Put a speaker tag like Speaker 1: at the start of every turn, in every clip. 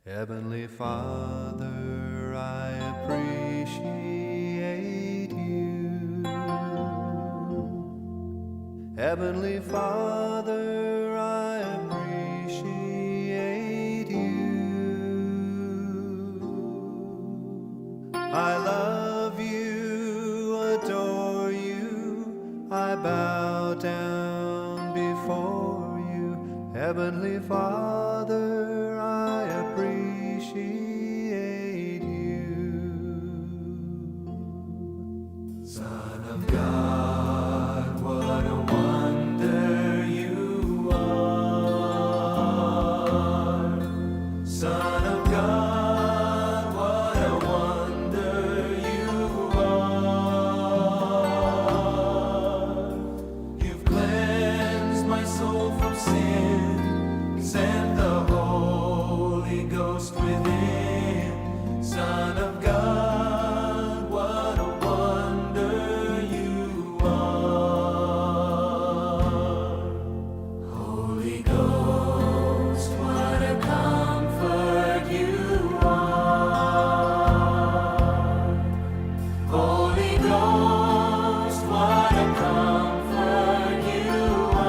Speaker 1: Heavenly Father, I appreciate you. Heavenly Father, I appreciate you. I love you, adore you, I bow down before you. Heavenly Father, I appreciate you. Son of God, what a wonder you are. Son of God, what a wonder you are. You've cleansed my soul from sin, sent the Holy Ghost within. Son of God, what a wonder you are. Holy Ghost, what a comfort you are. Holy Ghost, what a comfort you are.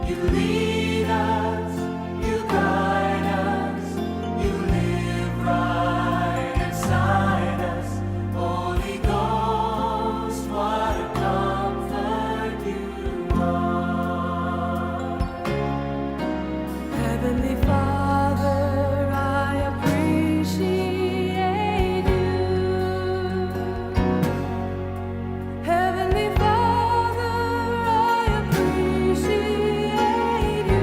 Speaker 1: You lead us, you guide us, you live right inside us. Holy Ghost, what a comfort you are.
Speaker 2: Heavenly Father, I appreciate you. Heavenly Father, I appreciate you.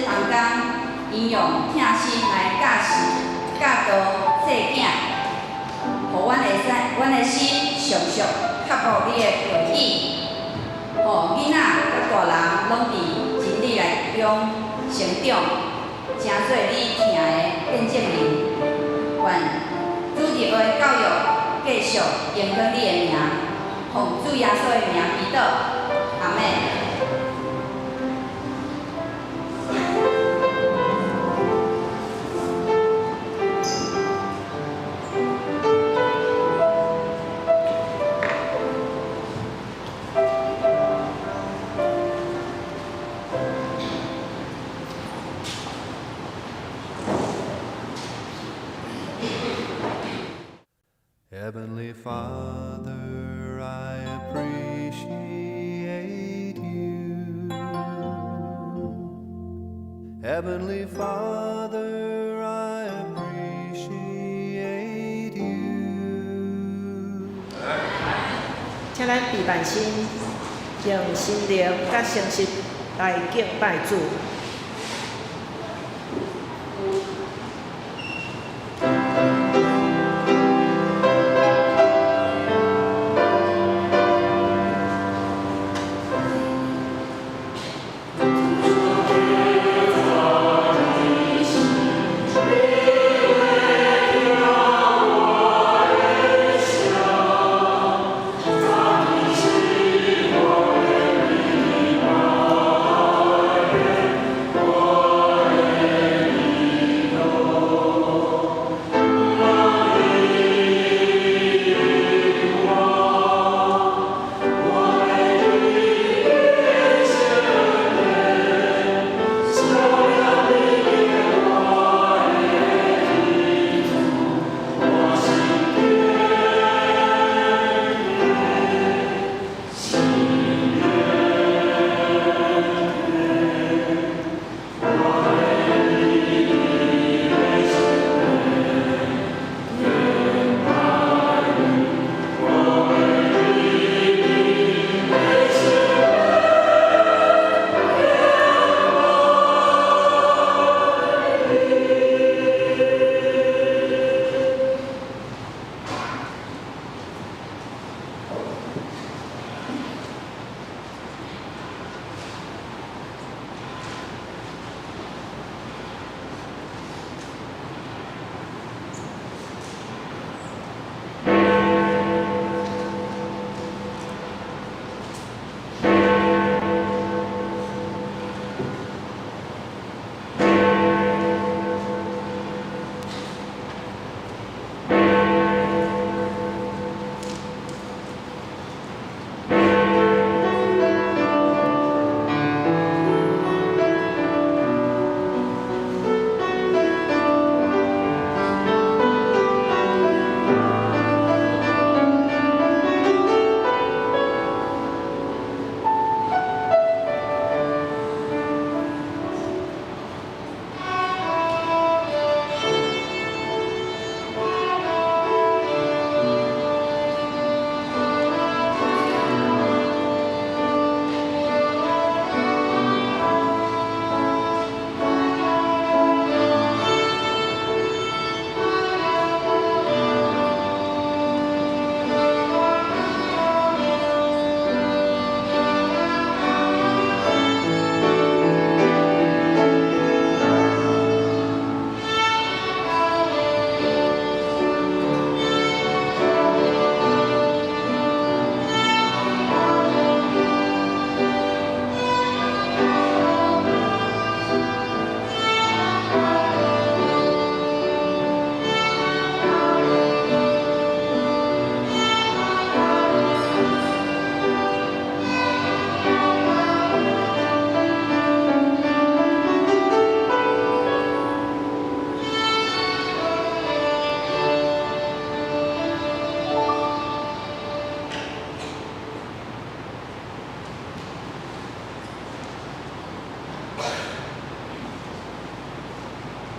Speaker 3: 同工，𪜶用疼心來教示、教導細囝，予阮會使，阮的心常常刻薄你的話語，予囡仔佮大人攏佇真理內中成長，成做你疼的見證人。願主日學的教育繼續榮光你的名，奉主耶穌的名祈禱，阿們。
Speaker 1: Heavenly Father, I appreciate you. Heavenly Father, I appreciate you.
Speaker 4: 請咱閉目心，用心靈佮誠實來敬拜主。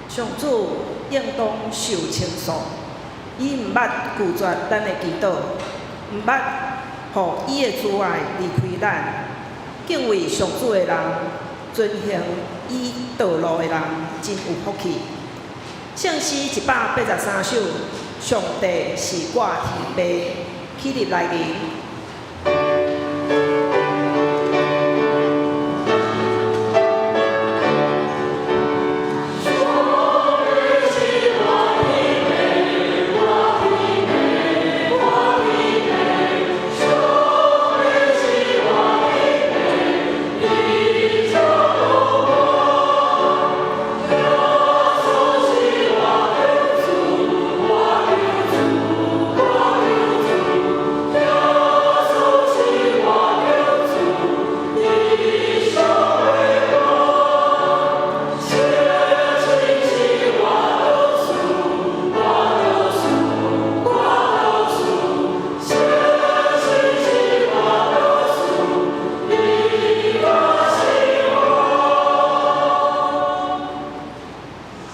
Speaker 4: 上主應當受稱頌，伊毋捌拒絕咱的祈禱，毋捌予伊的慈愛離開咱。敬畏上主的人，遵行伊道路的人真有福氣。聖詩183首，上帝是我天父，起立來吟。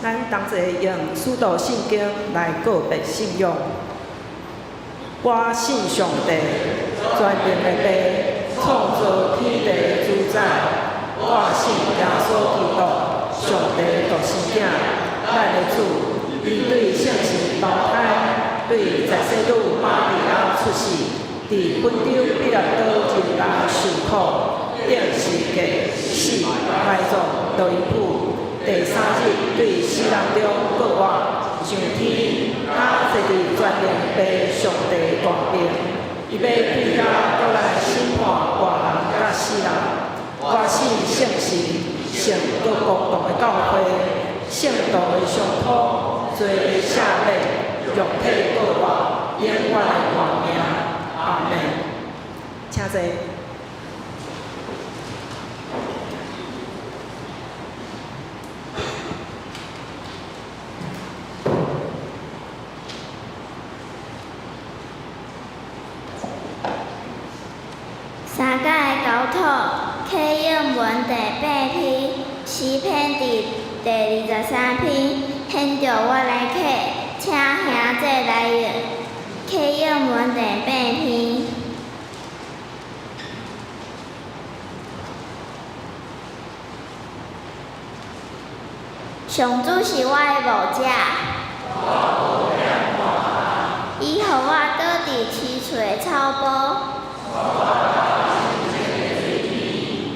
Speaker 4: 咱同齊用使徒信經來告白信仰。我信上帝，全能的父，創造天地的主宰。我信耶穌基督，上帝獨生囝，咱的主。伊對聖神投胎，對在洗女瑪利亞出世，佇本丟彼拉多人來受苦，釘十架死，埋葬，落陰府。第三日對死人中復活，上天，佮坐佇全能父上帝大爿，伊欲對遐閣來審判活人佮死人。我信聖神，聖閣公同的教會，聖徒的相通，罪的赦免，肉體復活，永遠的活命。阿們。請坐。
Speaker 5: 三界的交托，啟應文第八篇，詩篇第23篇，現著我來啟，請兄弟來讀。啟應文第八篇。上主是我的牧者，伊予我倒佇青翠的草埔，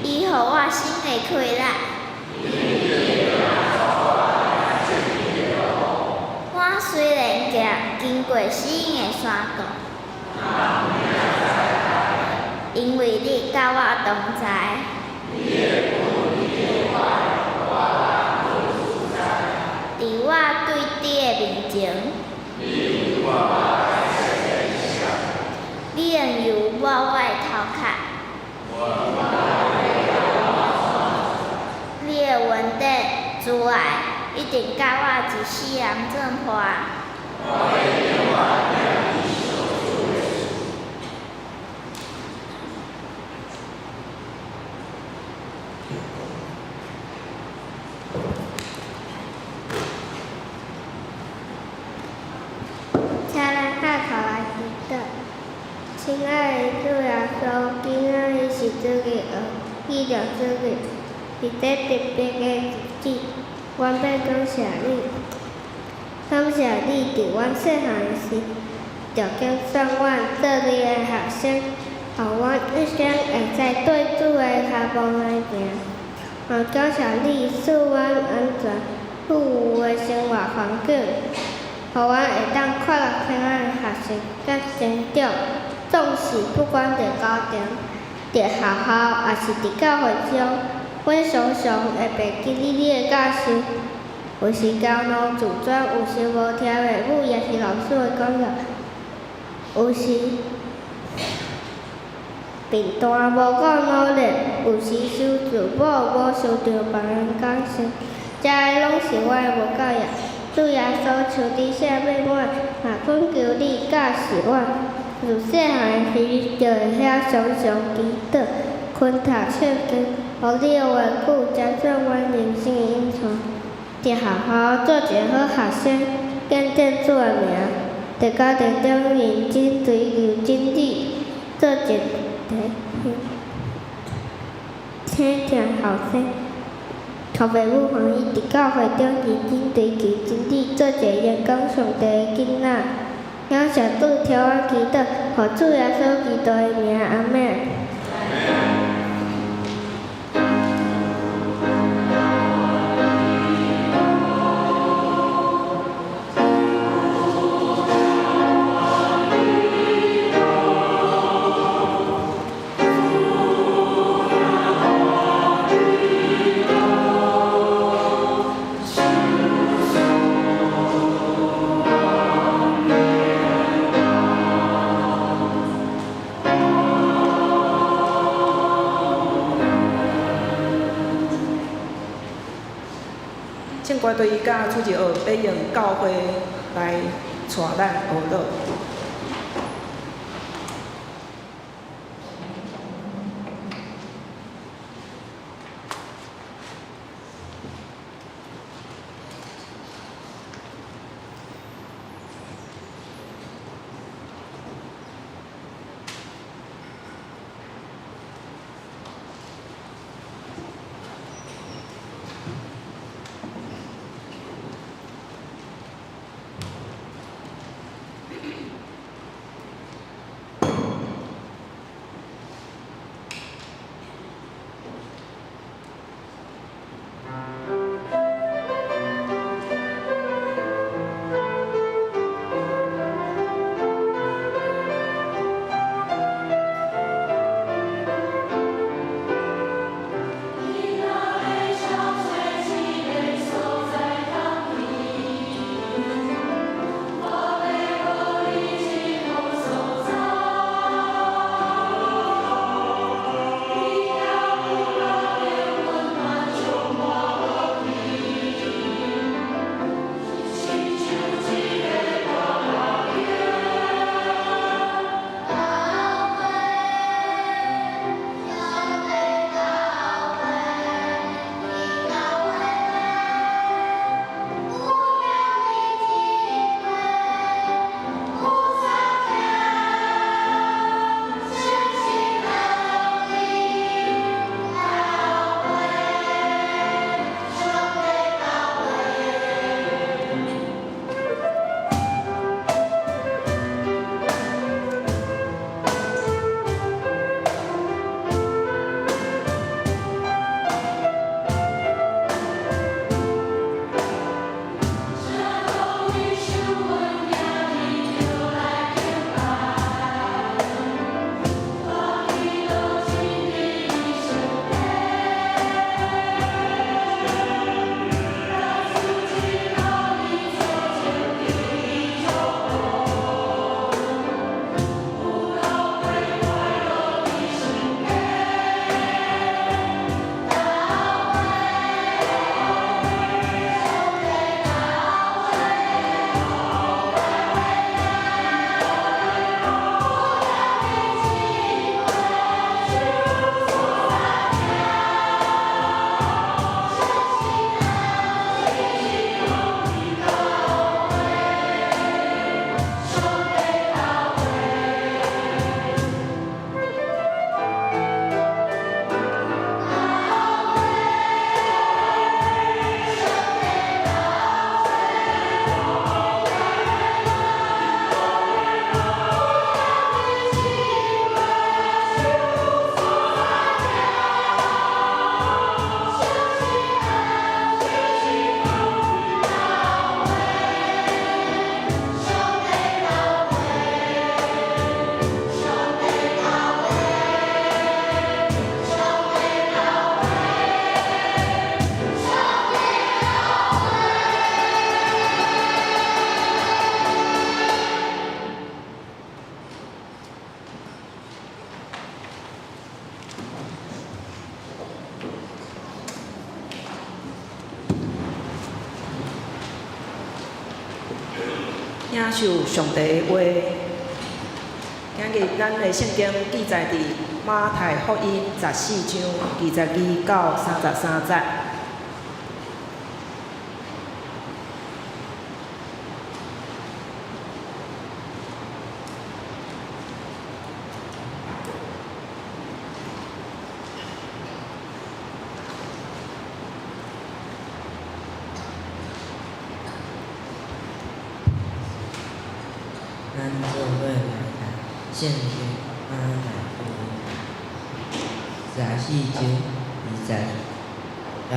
Speaker 5: 伊予我新的氣力。我雖然行經過死蔭的山谷，因為你佮我同在。佇我對敵的面前，你用油抹我的頭殼，你的恩典慈愛一定佮我一世人做伴。
Speaker 6: 請咱帶頭來祈禱。親愛的主耶穌，今仔日是主日學，記著主日，佇這特別的日子，阮欲感謝你，感謝你佇阮細漢時就揀選阮做你的學生，予阮一生會使綴主的跤步來行。嘛感謝你賜阮安全、富有的生活環境，予阮會當快樂平安的學習佮成長。縱使不管佇家庭、佇學校，抑是佇教會中，阮常常會袂記得你的教訓。有時驕傲自尊，有時無聽父母，抑是老師的管教，有時貧惰無夠努力，有時傷自我無想著別人感受，這个攏是我的無夠業。主耶穌求你赦免我，嘛懇求你教示我。自細漢的時就會曉常常祈禱、勤讀聖經，予你的話語成做阮人生的引導。佇學校做一个好學生，見證主的名；佇家庭中認真追求真理，做一个聽聽後生。父母歡喜佇教會中認真追求真理，做一个認講上帝的囝仔。感謝主聽阮祈禱，奉主耶穌基督的名，阿們。
Speaker 4: 唱歌隊佮主日學欲用教會來帶咱學禱。領受上帝的話。今日咱的聖經記載佇馬太福音14章22到33節。
Speaker 7: 聖經馬太福音14章20到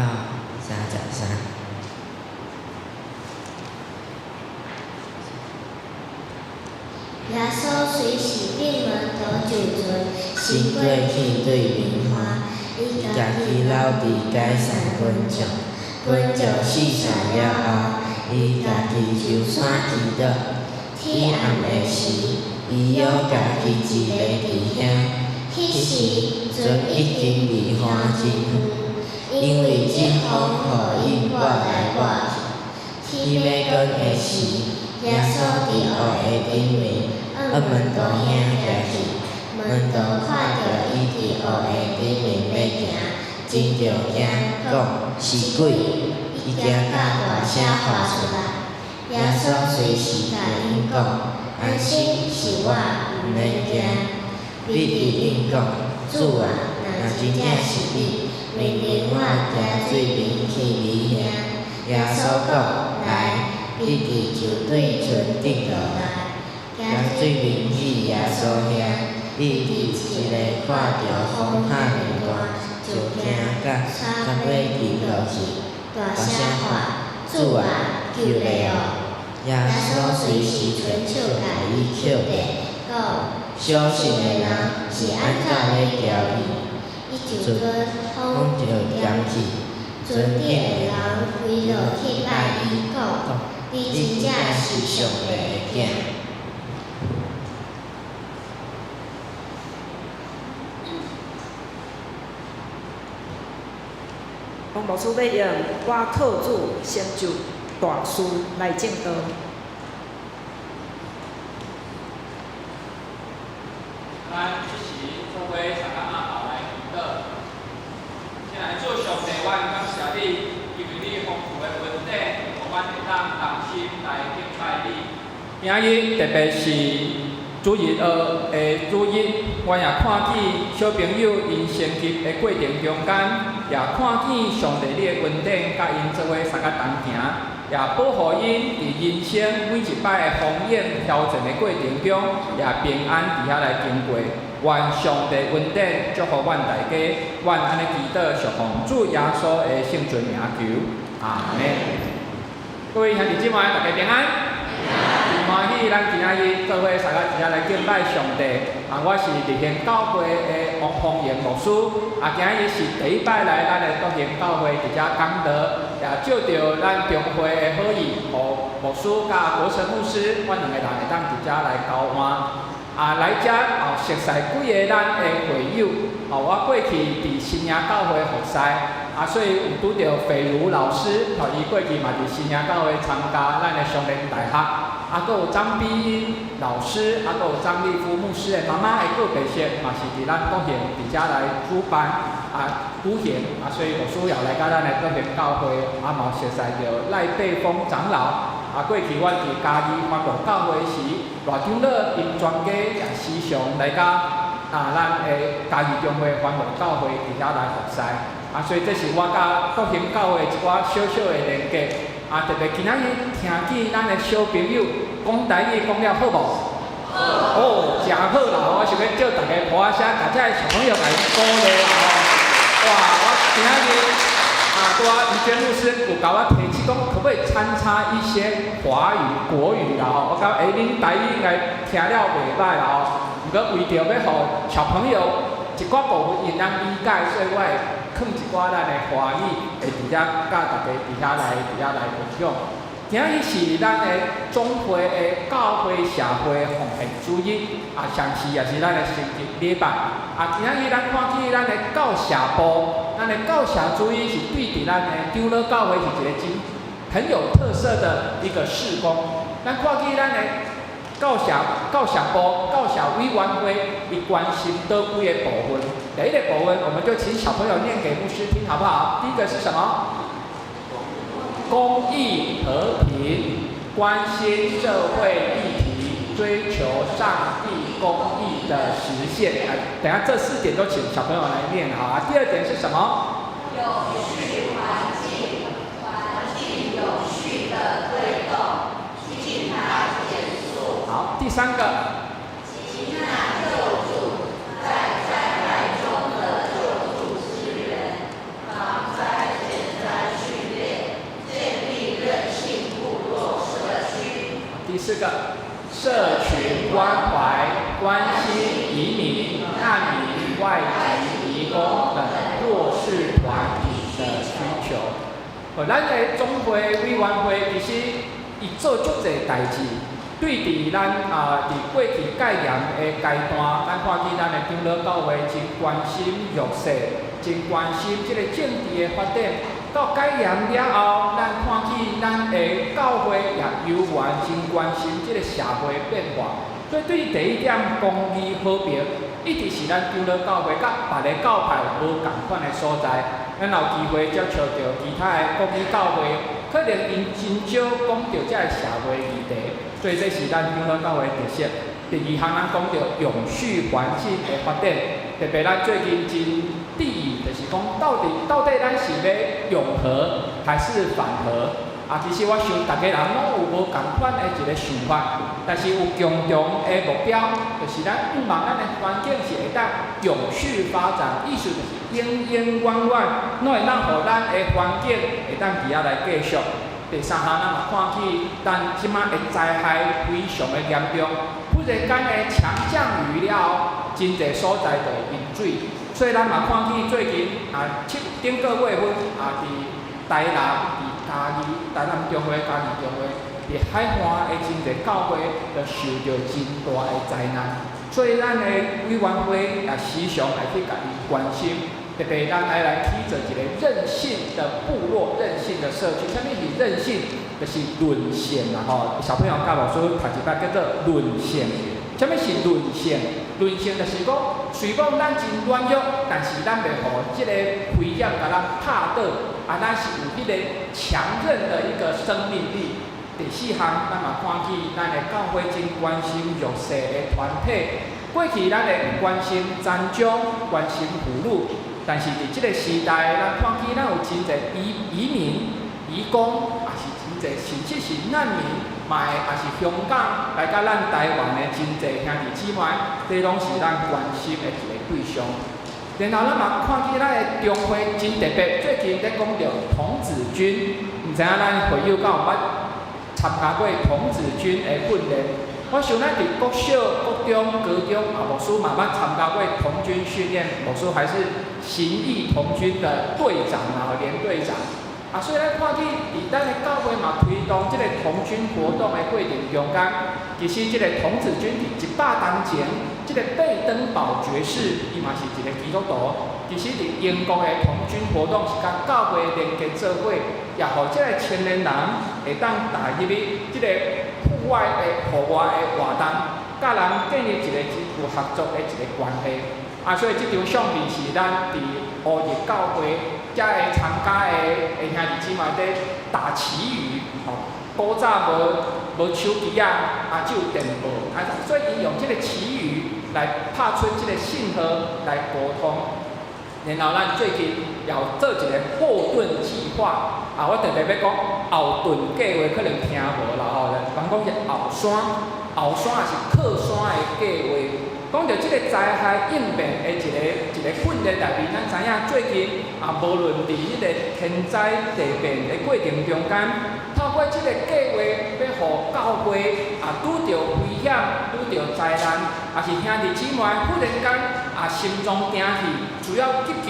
Speaker 7: 33。
Speaker 5: 耶穌隨時見門徒就船，
Speaker 7: 先過去對面岸，伊家己留佇該撒軍帳，軍帳四散了後，伊家己上山祈禱。天暗的時，伊猶家己一个佇遐。
Speaker 5: 彼時
Speaker 7: 船已經離岸真遠，因為這風予𪜶跋來跋去。天欲光的時，耶穌佇湖的頂面，向門徒遐行去。門徒看著伊佇湖的頂面欲行，真著驚，講是鬼，伊驚甲大聲喊出來。耶穌隨時共𪜶講：安心，是我，毋免驚。彼得應講：主啊，若真正是你，命令我行水面去你遐。耶穌講：來。彼得就對船頂落來，行水面去耶穌遐。彼得一个看著風遐爾大，就驚甲欲沉落去，大聲喊：主啊，救濟我！耶穌隨時伸手共伊抾著，
Speaker 5: 講：
Speaker 7: 小信的人是按怎欲懷疑？
Speaker 5: 伊就
Speaker 7: 船
Speaker 5: 陣
Speaker 7: 風就減去，
Speaker 5: 船頂的人規落去拜伊，講：你
Speaker 7: 你
Speaker 5: 真
Speaker 7: 真正
Speaker 5: 正
Speaker 7: 是
Speaker 5: 是
Speaker 7: 上帝的囝。
Speaker 4: 王牧師欲用我靠主成就大事來證道。
Speaker 8: 咱這時做伙三個阿頭來祈禱。親愛的主上帝，阮感謝你，因為你豐富的恩典，予阮會當同心來敬拜你。今日特別是主日學的主日，阮也看見小朋友𪜶升級的過程中間，也看見上帝你的恩典，佮𪜶做伙相佮同行，也保護𪜶佇人生每一擺的風險挑戰的過程中，也平安佇遐來經過。願上帝恩典祝福阮大家，阮按呢祈禱，屬奉主耶穌的聖尊名求，阿門。各位兄弟姊妹，大家平安。真歡喜，咱今仔日做伙相佮一齊來敬拜上帝。啊，我是立興教會的王鳳榮牧師。啊，今日是第一擺來咱的國興教會佇遮講道，也借著咱中會的好意，予牧師佮國成牧師，阮兩个人會當佇遮來交換。啊，來遮哦，熟似幾个咱的會友，哦，我過去佇新營教會服侍，啊，所以有拄著斐如老師，哦，伊過去嘛佇新營教會參加咱的雙聯大學，啊，閣有張碧英老師，啊，閣有張立夫牧師的媽媽的告別式，嘛是佇咱國興佇遮來主辦啊舉行，啊，所以牧師也來佮咱的國興教會，啊，嘛熟似著賴貝峰長老。啊，過去阮佇嘉義環保教會時，賴長老𪜶全家也時常來佮啊，咱的嘉義中會環保教會佇遐來服侍。啊，所以這是我佮國興教會一寡小小的連結。啊，特別今仔日聽見咱的小朋友講台語講了好無？好。哦，誠好啦！我想欲叫大家拍聲，共這个小朋友來鼓勵啦吼。哇，我今仔日。啊，拄仔余娟牧師有共我提醒講，可不可以摻插一些華語、國語啦吼？我感覺，欸，恁台語應該聽了袂䆀啦吼。毋過為著欲予小朋友一寡部分𪜶通理解，所以我會囥一寡咱的華語，會佇遮佮大家佇遐來佇遐來分享。今日是咱的總會的教會社會奉獻主日，啊，上次也是咱的升級禮拜。啊，今日咱看見咱的教社部，咱的教社主日是對佇咱的長老教會是一個真很有特色的一個事工。咱看見咱的教社教社部、教社委員會，伊關心佗幾个部分。第一個部分，我們就請小朋友念給牧師聽，好不好？第一個是什麼？公益和平，關心社會議題，追求上帝公義的實現。來，等下這四點都請小朋友來念好啊。第二點是什麼？
Speaker 3: 有序環境，環境有序的推動，盡量減速。
Speaker 8: 好，第三個。
Speaker 3: 接納
Speaker 8: 個，社群關懷、關心移民、難民、外籍移工等弱勢團體的需求。哦，咱的總會委員會其實伊做足濟代誌，對佇咱啊佇過去戒嚴的階段，咱看見咱的長老教會真關心弱勢，真關心這個政治的發展。到解嚴了後，咱看見咱的教會也猶原真關心這個社會變化。所以對第一點公義和平，一直是咱長老教會佮別个教派無仝款的所在。咱有機會接觸著其他的國語教會，可能𪜶真少講著這个社會議題，所以這是咱長老教會特色。第二項，咱講著永續環境的發展，特別咱最近真注意，就是講到底咱是欲永和還是緩和？啊，其實我想逐家人攏有無仝款的一个想法，但是有共同的目標，就是咱向望咱的環境是會當永續發展，意思就是永永遠遠，攏會當予咱的環境會當佇遐來繼續。第三項，咱嘛看見咱這馬的災害非常的嚴重，忽然間的強降雨了後，真濟所在就會淹水，所以咱嘛看見最近啊，七頂個月份啊，佇台南、佇嘉義、台南中會、嘉義中會，佇海岸的真濟教會，就受著真大的災難。所以咱的委員會也時常會去共伊關心，特別咱愛來起造一個韌性的部落、韌性的社區。啥物是韌性？就是韌性啦吼。小朋友佮老師讀一擺叫做韌性。啥物是韌性？韌性就是講，雖講咱真軟弱，但是咱袂予這個危險共咱拍倒，啊，咱是有彼個強韌的一個生命力。第四項，咱嘛看見咱的教會真關心弱勢的團體。過去咱會關心殘障、關心婦女，但是佇這個時代，咱看見咱有真濟移民、移工，也是真濟，甚至是難民，嘛會也是香港來到咱台灣的真濟兄弟姊妹，這攏是咱關心的一個對象。然後咱嘛看見咱的中會真特別，最近咧講著童子軍，毋知影咱會友敢有捌參加過童子軍的訓練？我想咱佇國小、國中、高中啊，牧師嘛捌參加過童軍訓練，牧師還是行義童軍的隊長啊，連隊長。啊，所以咱看見佇咱的教會嘛推動這個童軍活動的過程中間，其實這個童子軍佇100冬前，這個貝登堡爵士伊嘛是一個基督徒。其實佇英國的童軍活動是佮教會連結做伙，也予這個青年人會當帶入去這個戶外的戶外的活動，佮人建立一個真有合作的一個關係。啊，所以這張相片是咱佇烏日教會遮個參加的兄弟姊妹佇打旗語，吼，古早無手機仔，啊，只有電報，啊，所以𪜶用這個旗語來拍出這個信號來溝通。然後咱最近也有做一個後盾計劃，啊，我特別欲講後盾計劃，可能聽無啦吼，人講是後山，後山也是靠山的計劃。講著這個災害應變的一個訓練內面，咱知影最近啊，無論佇彼個天災地變的過程中間，透過這個計劃，欲予教會啊拄著危險、拄著災難，抑是兄弟姊妹忽然間啊心臟停去，需要急救，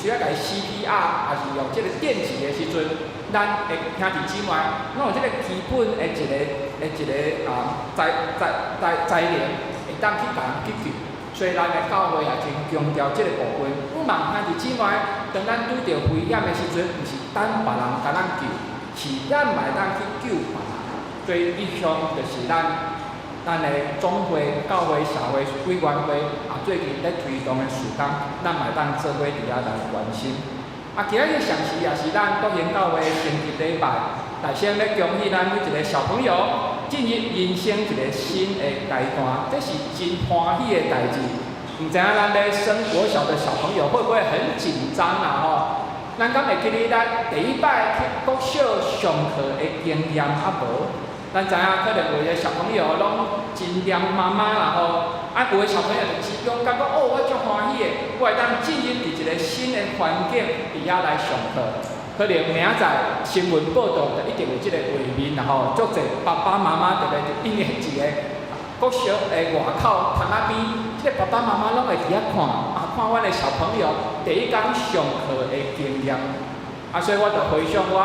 Speaker 8: 需要共伊 CPR，抑是用這個電擊的時陣，咱的兄弟姊妹攏有這個基本的一個啊災能，會當去共人急救。所以咱的教會也真強調這個部分。向望兄弟姊妹，當咱拄著危險的時陣，毋是等別人共咱救，是咱嘛會當去救別人。所以以上就是咱的總會、教會、社會委員會啊，最近咧推動的事工，咱嘛會當做伙佇遐來關心。啊，今仔日上時也是咱國營教會成立禮拜，大先欲恭喜咱每一個小朋友進入人生一個新的階段，這是真歡喜的代誌。毋知影咱咧升國小的小朋友會不會很緊張啊？吼，咱敢會記得咱第一擺去國小上課的經驗啊無？咱知影可能有的小朋友攏真黏媽媽啦吼，啊有的小朋友就真勇敢講哦，我足歡喜的，我會當進入佇一個新的環境佇遐來上課。可能明仔載新聞報道就一定有這個畫面啦吼，足濟爸爸媽媽特別伫一年級的國小的外口窗仔邊，這個爸爸媽媽攏會佇遐看，啊，看阮的小朋友第一工上課的經驗。啊，所以我就回想我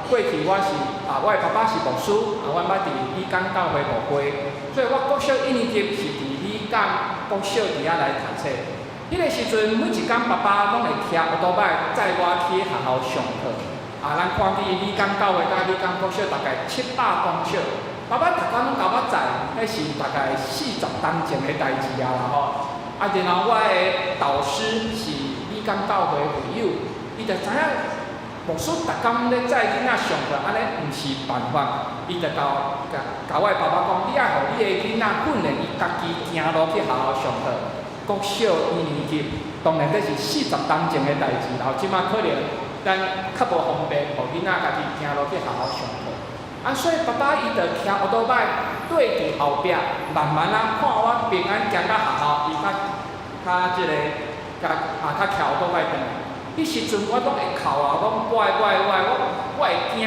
Speaker 8: 過去我是啊，我的爸爸是牧師，啊，阮捌佇李港教會牧會，所以我國小一年級是佇李港國小佇遐來讀冊。彼個時陣，每一工爸爸攏會騎歐多擺載我去學校上課。啊，咱看見李港教會佮李港國小大概700公尺，爸爸逐工攏共我載，彼是大概40冬前的代誌啊啦吼。啊，然後我的導師是李港教會會友，伊就知影牧師逐工咧載囡仔上課，按呢毋是辦法，伊就共共我的爸爸講，你愛予你的囡仔訓練伊家己行路去學校上課。國小一年級，當然這是40冬前的代誌，然後這馬可能咱較無方便，予囡仔家己行路去學校上課。啊，所以爸爸伊就騎歐多擺綴佇後壁，慢慢仔看我平安行到學校，伊較較這個，較啊較騎歐多擺轉來。彼時陣我攏會哭啊，講我我我我我會驚，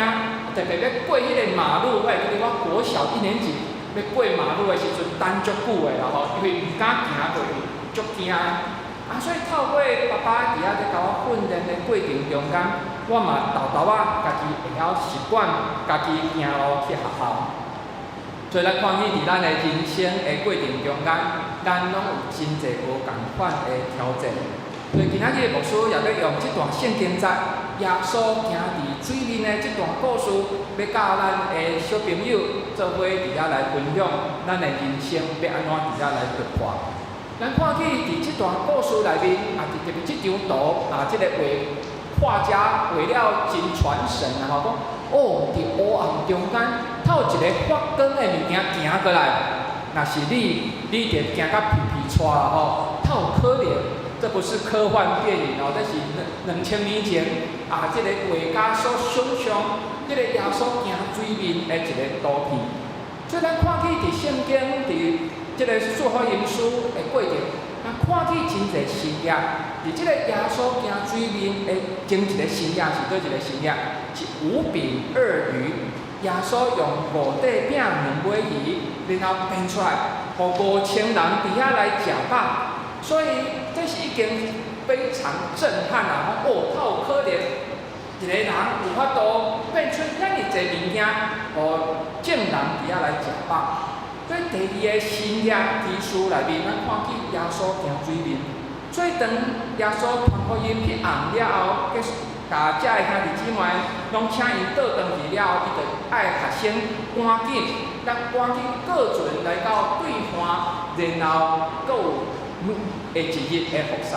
Speaker 8: 特別欲過彼個馬路，我會記得我國小一年級欲過馬路的時陣，等足久的啦吼，因為毋敢行過去。足驚，啊！所以透過爸爸佇遐咧共我訓練的過程中間，我嘛沓沓仔家己會曉習慣家己行路去學校。所以咱看見佇咱的人生的過程中間，咱攏有真濟無仝款的挑戰。所以今仔日牧師也欲用這段聖經節，耶穌行佇水面的這段故事，欲佮咱的小朋友做伙佇遐來分享咱的人生欲按怎佇遐來突破。咱看見佇這段故事內面，啊，特別這張圖啊，這個畫畫家畫了真傳神啊！吼，講哦，佇黑暗中間，透一個發光的物件行過來，若是你，你就驚甲皮皮掣啦吼！透可能，這不是科幻電影哦，這是2000年前啊，這個畫家所想象，這個耶穌行水面的一個圖片。所以咱看見佇聖經佇這個四福音書的過程，咱看見真濟神跡。佇這個耶穌行水面的前一個神跡是佗一個神跡？是五餅二魚。耶穌用五塊餅兩尾魚，然後變出來，予5000人佇遐來食飽。所以這是一件非常震撼啊！哦，透可能一個人有法度變出遐爾濟物件，予眾人佇遐來食飽。所以第二個神跡奇事內面，咱看見耶穌行水面。所以當耶穌傳福音彼暗了後，結束，共遮的兄弟姊妹攏請𪜶倒轉去了後，伊就愛學生趕緊，咱趕緊過船來到對岸，然後閣有下一日的服侍。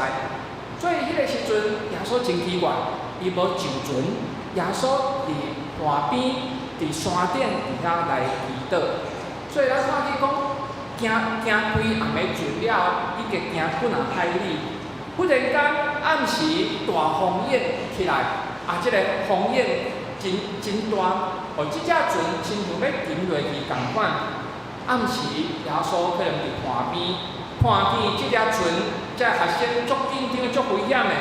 Speaker 8: 所以彼個時陣，耶穌真奇怪，伊無上船，耶穌佇岸邊、佇山頂佇遐來祈禱。所以咱看見講，行行幾暗的船了後，已經行幾若海里。忽然間暗時大風湧起來，啊，這個風湧真真大，予這隻船親像欲沉落去仝款。暗時耶穌可能佇岸邊看見這隻船，這學生足緊張、足危險的，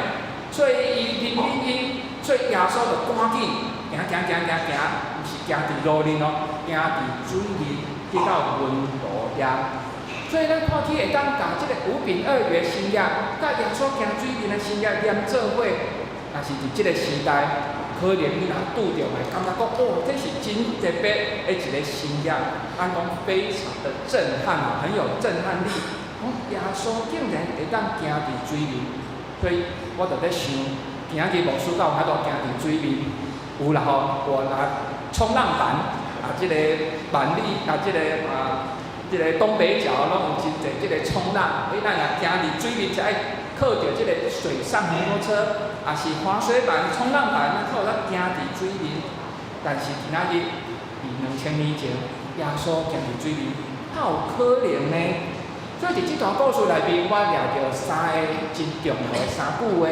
Speaker 8: 所以伊憐憫𪜶，所以耶穌就趕緊行行行行行，毋是行佇路面哦，行佇水面去到門徒遐。所以咱看起會當共這個五餅二魚的神跡，佮耶穌行水面的神跡連做伙，若是佇這個時代，可能你若拄著會感覺講，哦，這是真特別的一個神跡，咱講非常的震撼啊，很有震撼力。講耶穌竟然會當行佇水面，所以我就咧想，今仔日牧師敢有法度行佇水面？有啦吼，有啊，衝浪板啊，這個萬里啊，這個啊。這個東北角攏有真濟這個衝浪，你咱若行佇水面，就愛靠著這個水上摩托車，抑是滑水板、衝浪板，咱較有得行佇水面。但是今仔日佇2000年前，耶穌行佇水面，哪有可能呢？所以佇這段故事內面，我掠著三個真重要的三句話，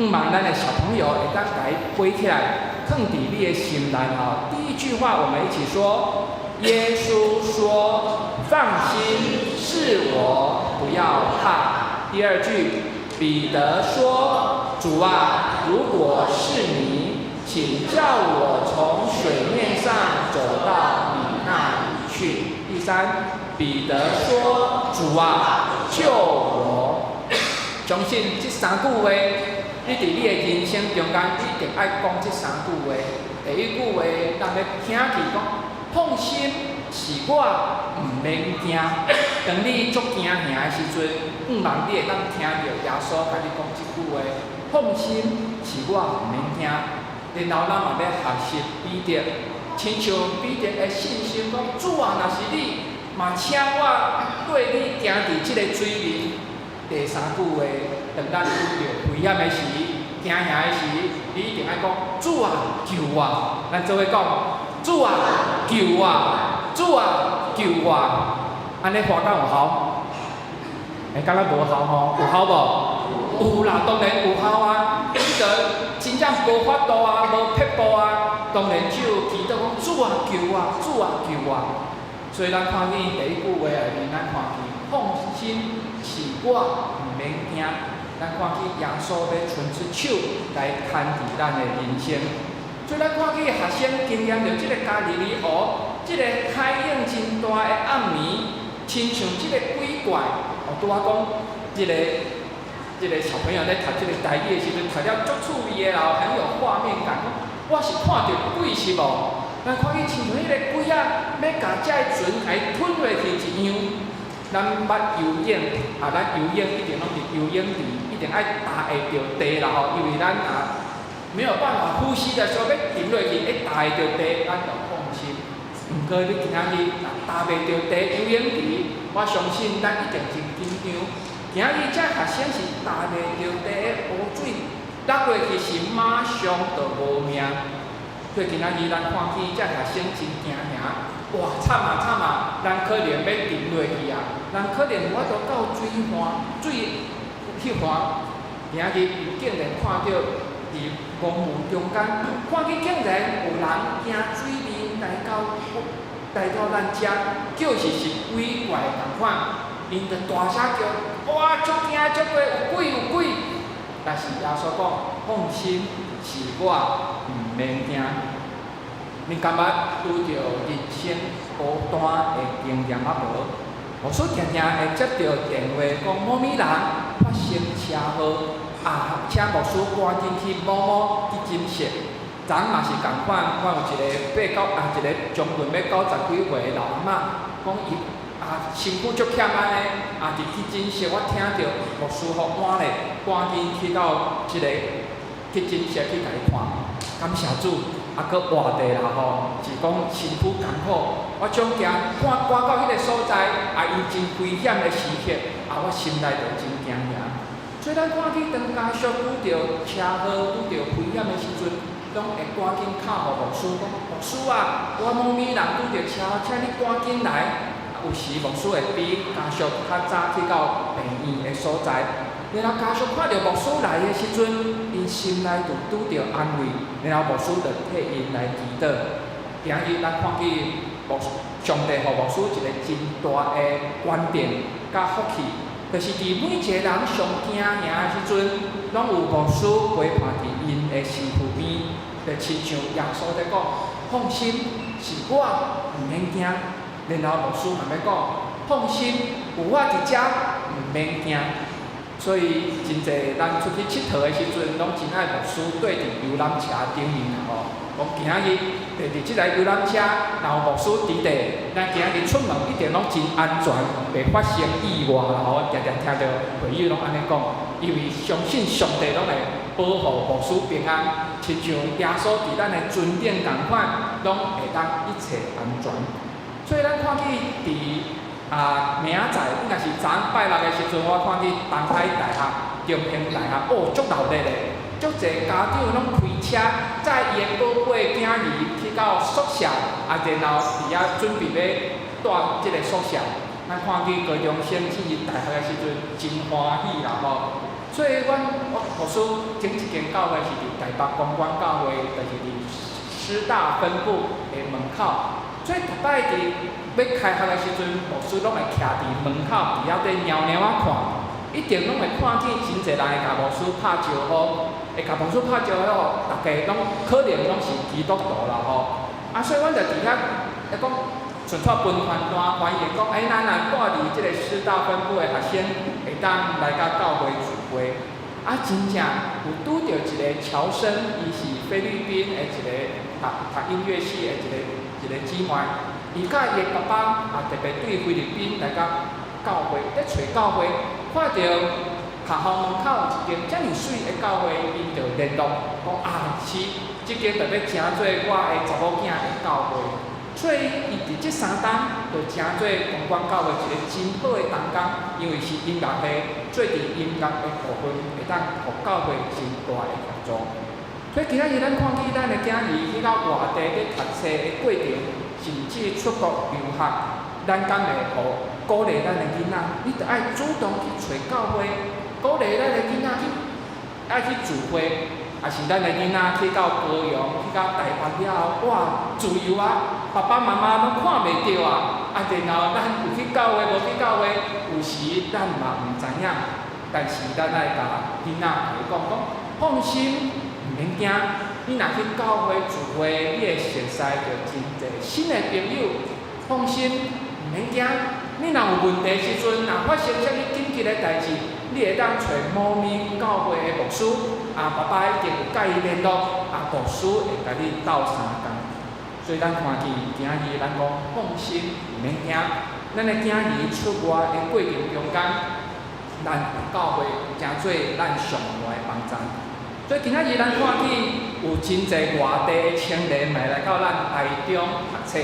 Speaker 8: 向望咱的小朋友會當共伊背起來，囥佇你的心內吼。第一句話，我們一起說。耶穌說：“放心，是我，不要怕。”第二句，彼得說：“主啊，如果是你，請叫我從水面上走到你那裡去。第三，彼得說：主啊，救我！相信這三句話，你佇你的人生中間一定愛講這三句話。第一句話，咱欲聽去講，放心，是我，毋免驚。當你足驚嚇的時陣，向望你會當聽著耶穌共你講這句話：放心，是我，毋免驚。然後咱嘛欲學習彼得，親像彼得的信心講：主啊，若是你，嘛請我綴你行佇這个水面。第三句話，當咱拄著危險的時，驚嚇的時，你一定愛講：主啊，救我！咱做伙講：主啊，救我！主啊，救我！按呢話敢有效？欸，敢若無效吼？有效無？有啦，當然有效啊！彼得真正無法度啊，無撇步啊，當然只有祈禱講：主啊，救我！主啊，救我！所以咱看見第一句話內面，咱看見放心是我，毋免驚。咱看見耶穌欲伸出手來牽佇咱的人生。所以咱看見學生經驗著這個加利利湖，這个海湧真大的暗暝，親像這个鬼怪。哦，拄仔講，這个小朋友咧讀這个台語的時陣，讀了足趣味的啦，很有畫面感。講我是看著鬼是無？咱看見親像彼个鬼仔，欲共這个船共伊吞落去一樣。咱捌游泳，啊，咱游泳一定攏佇游泳池，一定愛踏會著地啦吼，因為咱啊沒有辦法呼吸的時候，欲沉落去，會踏會著地，咱就放心。毋過你今仔日若踏袂著地游泳池，我相信咱一定真緊張。今仔日這學生是踏袂著地的湖水，落落去是馬上就無命。所以今仔日咱看見這學生真驚嚇，哇！慘啊慘啊！咱可能欲沉落去啊！咱可能無法度到水岸，水彼岸。今仔日伊竟然看著佇雲霧中間，看見竟然有人行水面來到咱遮，就是是鬼怪仝款，𪜶就大聲叫：哇！足驚足過，有鬼有鬼！但是耶穌講：放心，是我，毋免驚。你敢捌拄著人生孤單的經驗抑無？牧師定定會接著電話講某物人發生車禍，啊，請牧師趕緊去某某急診室。昨昏嘛是仝款，我有一个八九啊，一个將近欲90幾歲的老阿嬤，講伊啊身軀足欠按呢，啊佇急診室，我聽著牧師予換咧，趕緊去到這个急診室去共伊看，感謝主，啊閣活著啦吼，是講身軀艱苦，我總驚趕趕到彼个所在，啊伊真危險的時刻，啊我心內就真驚嚇。所以咱看見當家屬拄著車禍、拄著危險的時陣，攏會趕緊敲予牧師講：牧師啊，我某物人拄著車禍，請你趕緊來。有時牧師會比家屬較早去到病院的所在，然後家屬看著牧師來的時陣，𪜶心內就拄著安慰，然後牧師就替𪜶來祈禱。今日咱看見牧上帝予牧師一个真大的觀點佮福氣，就是佇每一个人上驚嚇的時陣，攏有牧師陪伴佇𪜶的身軀邊，就親像耶穌咧講：放心，是我，毋免驚。然後牧師嘛欲講：放心，有我佇遮，毋免驚。所以真濟咱出去𨑨迌的時陣，攏真愛牧師綴佇遊覽車頂面吼。講今仔日綴佇這台遊覽車，若有牧師佇咧，咱今仔日出門一定攏真安全，袂發生意外啦吼。定定聽著會友攏按呢講，因為相信上帝攏會保護牧師平安，親像耶穌佇咱的船頂仝款，攏會當一切安全。所以咱看見佇啊明仔載，應該是昨昏拜六的時陣，我看見東海大學、中興大學，哦，足熱鬧咧，足濟家長攏開車載伊的寶貝囝兒去到宿舍，啊，然後佇遐準備欲蹛這个宿舍。咱看見高中生進入大學的時陣，真歡喜啦吼。所以，阮我牧師前一間教會是佇台北公館教會，就是佇師大分部的門口。所以，逐擺佇欲開學的時陣，牧師攏會徛佇門口，佇遐咧貓貓仔看。一定攏會看見真濟人會共牧師拍招呼，會共牧師拍招呼，逐家攏可能攏是基督徒啦吼。啊，所以阮就佇遐咧講，順帶分傳單，歡迎講，欸，咱若住佇這个師大分部的學生，會當來佮教會聚會。啊，真正有拄著一个僑生，伊是菲律賓的一个讀讀音樂系的一个一个姊妹，伊佮伊的爸爸也特別對菲律賓來到教會，咧揣教會，看著學校門口有一間遮爾媠的教會，𪜶就聯絡講啊，是，這間就欲成做我的查某囝的教會。所以，伊佇這三冬就成做公館教會一個真好的同工，因為是音樂系，做佇音樂的部分，會當予教會真大的協助。所以今仔日咱看見咱的囝兒去到外地咧讀冊的過程，甚至出國留學，咱敢會予鼓勵咱的囡仔？你著愛主動去揣教會，鼓勵咱的囡仔去愛去聚會，抑是咱的囡仔去到高雄、去到台北了後，哇，自由啊！爸爸媽媽攏看袂著啊！啊，然後咱有去教會無去教會，有時咱嘛毋知影。但是咱愛共囡仔共伊講講，放心，毋免驚。你若去教會聚會，你會熟似著真濟新的朋友。放心，毋免驚。你若有問題時陣，若發生啥物緊急的代誌，你會當揣某咪教會的牧師，啊，爸爸一定有佮伊聯絡，啊，牧師會共你鬥相共。所以咱看見今日咱講放心，毋免驚。咱的囝兒出外的過程中間，咱有教會成做咱上大的幫助。所以今仔日咱看見有真濟外地的青年嘛來到咱台中讀冊，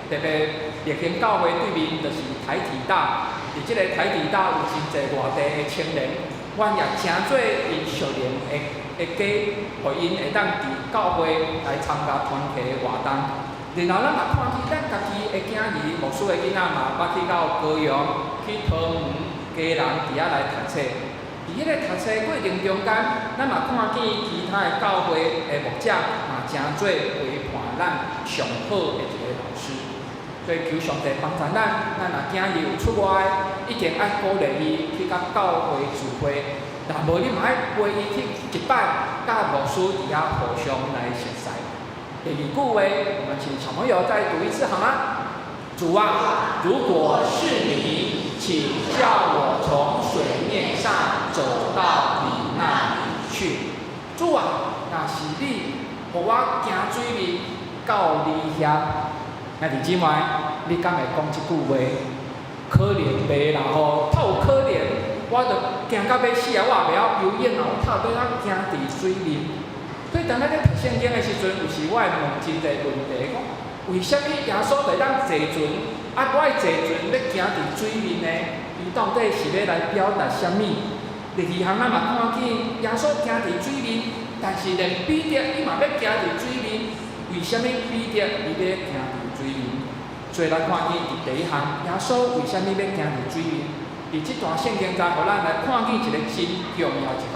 Speaker 8: 特別立興教會對面就是台體大，佇這个台體大有真濟外地的青年，阮也成做𪜶屬靈的的家，予𪜶會當佇教會來參加團契的活動。然後咱嘛看見咱家己的囝兒，牧師的囡仔嘛，捌去到高雄、去桃園、基隆佇遐來讀冊。佇彼个讀冊過程中間，咱嘛看見其他的教會的牧者嘛，成做陪伴咱上好的一个老師。所以求上帝幫助咱，咱若囝兒有出外，一定愛鼓勵伊去佮教會聚會。若無你嘛愛陪伊去一擺，佮牧師佇遐互相來熟似。第二句話，我們請小朋友再讀一次好嗎？主啊，如果是你，請叫我從水面上走到你那裡去。主啊，若是你，予我行水面到你遐。兄弟姊妹，你敢會講這句話？可能袂啦吼，透有可能，我就驚到欲死啊！我也袂曉游泳啊，我透欲按怎行佇水面？所以當咱咧讀聖經的時陣，有時我會問真濟問題，講為啥物耶穌會當坐船，啊，我的坐船欲行佇水面呢？伊到底是欲來表達啥物？第二項咱嘛看見耶穌行佇水面，但是連彼得伊嘛欲行佇水面，為啥物彼得伊欲行佇水面？所以咱看見佇第一項，耶穌為啥物欲行佇水面？佇這段聖經在予咱來看見一个真重要一項，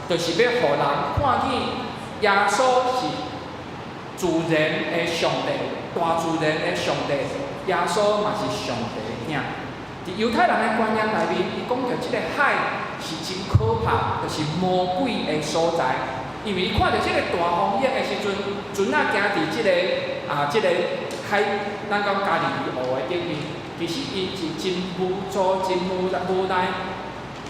Speaker 8: 就是欲予人看見耶穌是自然的上帝，大自然的上帝，耶穌嘛是上帝的囝。佇猶太人的觀念內面，伊講著這个海是真可怕，就是魔鬼的所在。因為伊看著這个大風湧的時陣，船仔行佇這个啊，這个海，咱講加利利湖的頂面，其實𪜶是真無助、真無無奈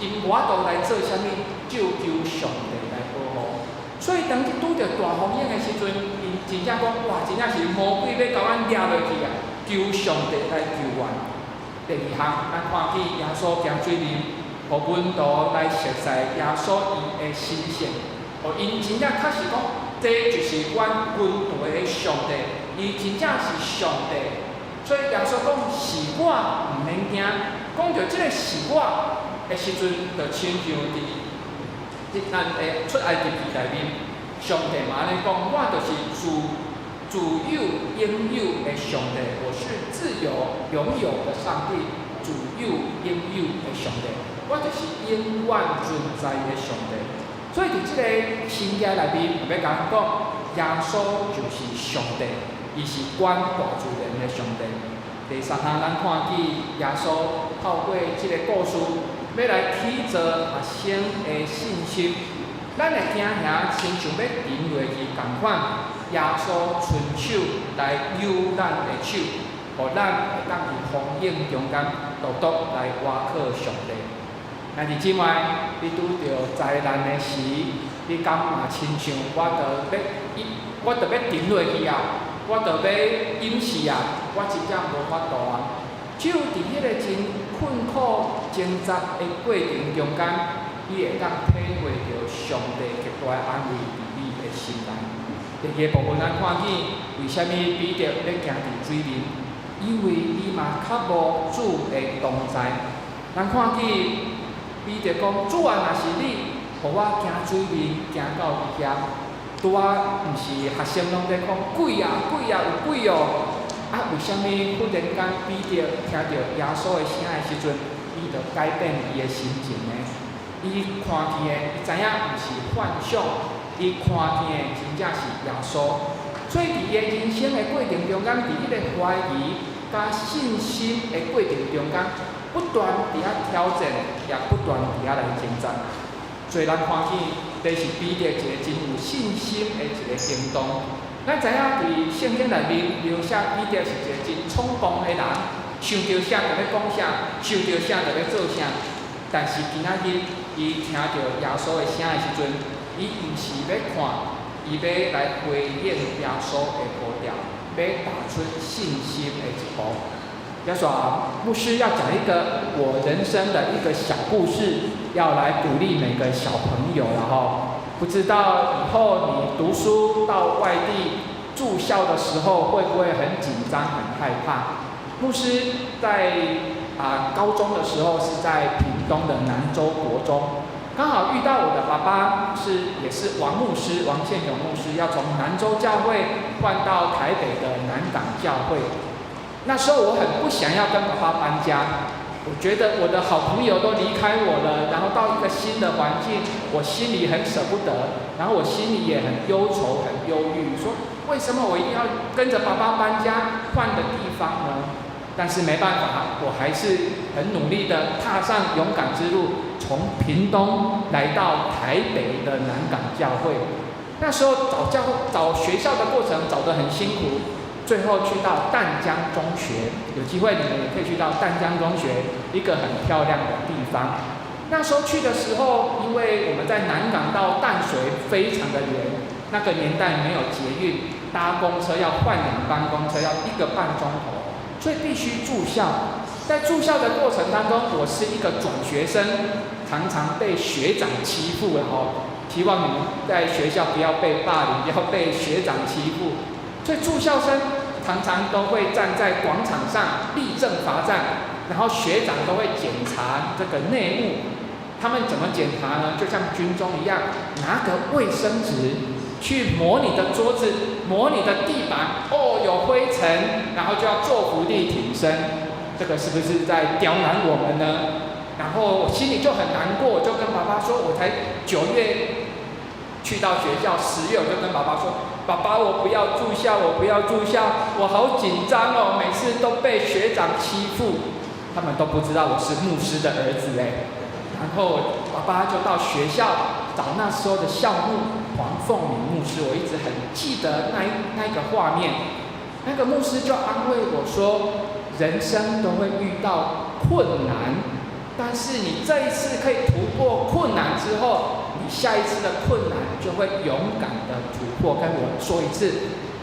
Speaker 8: ，𪜶無法度來做啥物，就求上帝來保護。所以當去拄著大風湧的時陣，𪜶真正講哇，真正是魔鬼欲共阮掠落去啊！求上帝來救援。第二項，咱看見耶穌行水面，予門徒來熟似耶穌伊的神性，予𪜶真正確實講，這就是阮軍隊的上帝，伊真正是上帝。所以耶穌講是我，毋免驚。講著這个是我的時陣，就親像佇咱的出埃及記內面，上帝嘛按呢講，我就是自自有永有的上帝，我是自有永有的上帝，自有永有的上帝，我就是永遠存在的上帝。所以佇這个神蹟內面，欲共咱講，耶穌就是上帝，伊是管大自然的上帝。第三項，咱看見耶穌透過這个故事，欲來起造學生的信心。咱的驚嚇親像欲沉落去仝款，耶穌伸手來搝咱的手，予咱會當佇風湧中間獨獨來倚靠上帝。兄弟姊妹，你拄著災難的時，你敢嘛親像我著欲沉落去啊！我著欲淹死啊！我真正無法度啊！只有佇彼個真困苦掙扎的過程中間，你會當體會著上帝極大的安慰佇你的心內。第二個部分，咱看見為啥物彼得欲行佇水面？因為伊嘛渴慕主的同在。咱看見彼得講：主啊，若是你，予我行水面，行到你遐。拄仔毋是學生攏咧講鬼啊鬼啊有鬼哦！啊，為啥物忽然間彼得聽著耶穌的聲的時陣，伊就改變伊的心情呢？伊看見的，伊知影毋是幻想，伊看見的真正是耶穌。所以佇伊的人生的過程中間，佇彼个懷疑佮信心的過程中間，不斷佇遐挑戰，也不斷佇遐來掙扎。所以咱看見，這是彼得一個真有信心的一個行動。咱知影佇聖經內面描寫彼得是一個真衝動的人，想著啥就欲講啥，想著啥就欲做啥。但是今仔日，伊聽著耶穌的聲的時陣，伊毋是欲看，伊欲來回應耶穌的呼召，欲踏出信心的一步。耶穌牧師要講一個我人生的一個小故事，要來鼓勵每個小朋友了哈。不知道以後你讀書到外地住校的時候，會不會很緊張、很害怕？牧師在高中的時候是在屏東的南州國中，剛好遇到我的爸爸也是王牧師，王憲勇牧師，要從南州教會換到台北的南港教會。那時候我很不想要跟爸爸搬家，我覺得我的好朋友都離開我了，然後到一個新的環境，我心裡很捨不得，然後我心裡也很憂愁、很憂鬱，說為什麼我一定要跟着爸爸搬家，換個地方呢？但是沒辦法，我還是很努力的踏上勇敢之路，從屏東來到台北的南港教會。那時候找學校的過程找得很辛苦。最後去到淡江中學，有機會你們也可以去到淡江中學，一個很漂亮的地方。那時候去的時候，因為我們在南港到淡水非常的遠，那個年代沒有捷運，搭公車要換兩班公車，要一個半鐘頭，所以必須住校。在住校的過程當中，我是一個轉學生，常常被學長欺負了吼。希望你們在學校不要被霸凌，不要被學長欺負。所以住校生常常都會站在廣場上立正罰站，然後學長都會檢查這個內務。他們怎麼檢查呢？就像軍中一樣，拿個衛生紙去抹你的桌子，抹你的地板，哦，有灰塵，然後就要做伏地挺身。這個是不是在刁難我們呢？然後我心裡就很難過，就跟爸爸說，我才9月去到學校，10月我就跟爸爸說，爸爸，我不要住校，我不要住校，我好緊張哦，每次都被學長欺負，他們都不知道我是牧師的兒子哎。然後爸爸就到學校找那時候的校牧黃鳳明牧師，我一直很記得那個畫面。那個牧師就安慰我說，人生都會遇到困難，但是你這一次可以突破困難之後，你下一次的困難就會勇敢的突破。跟我說一次，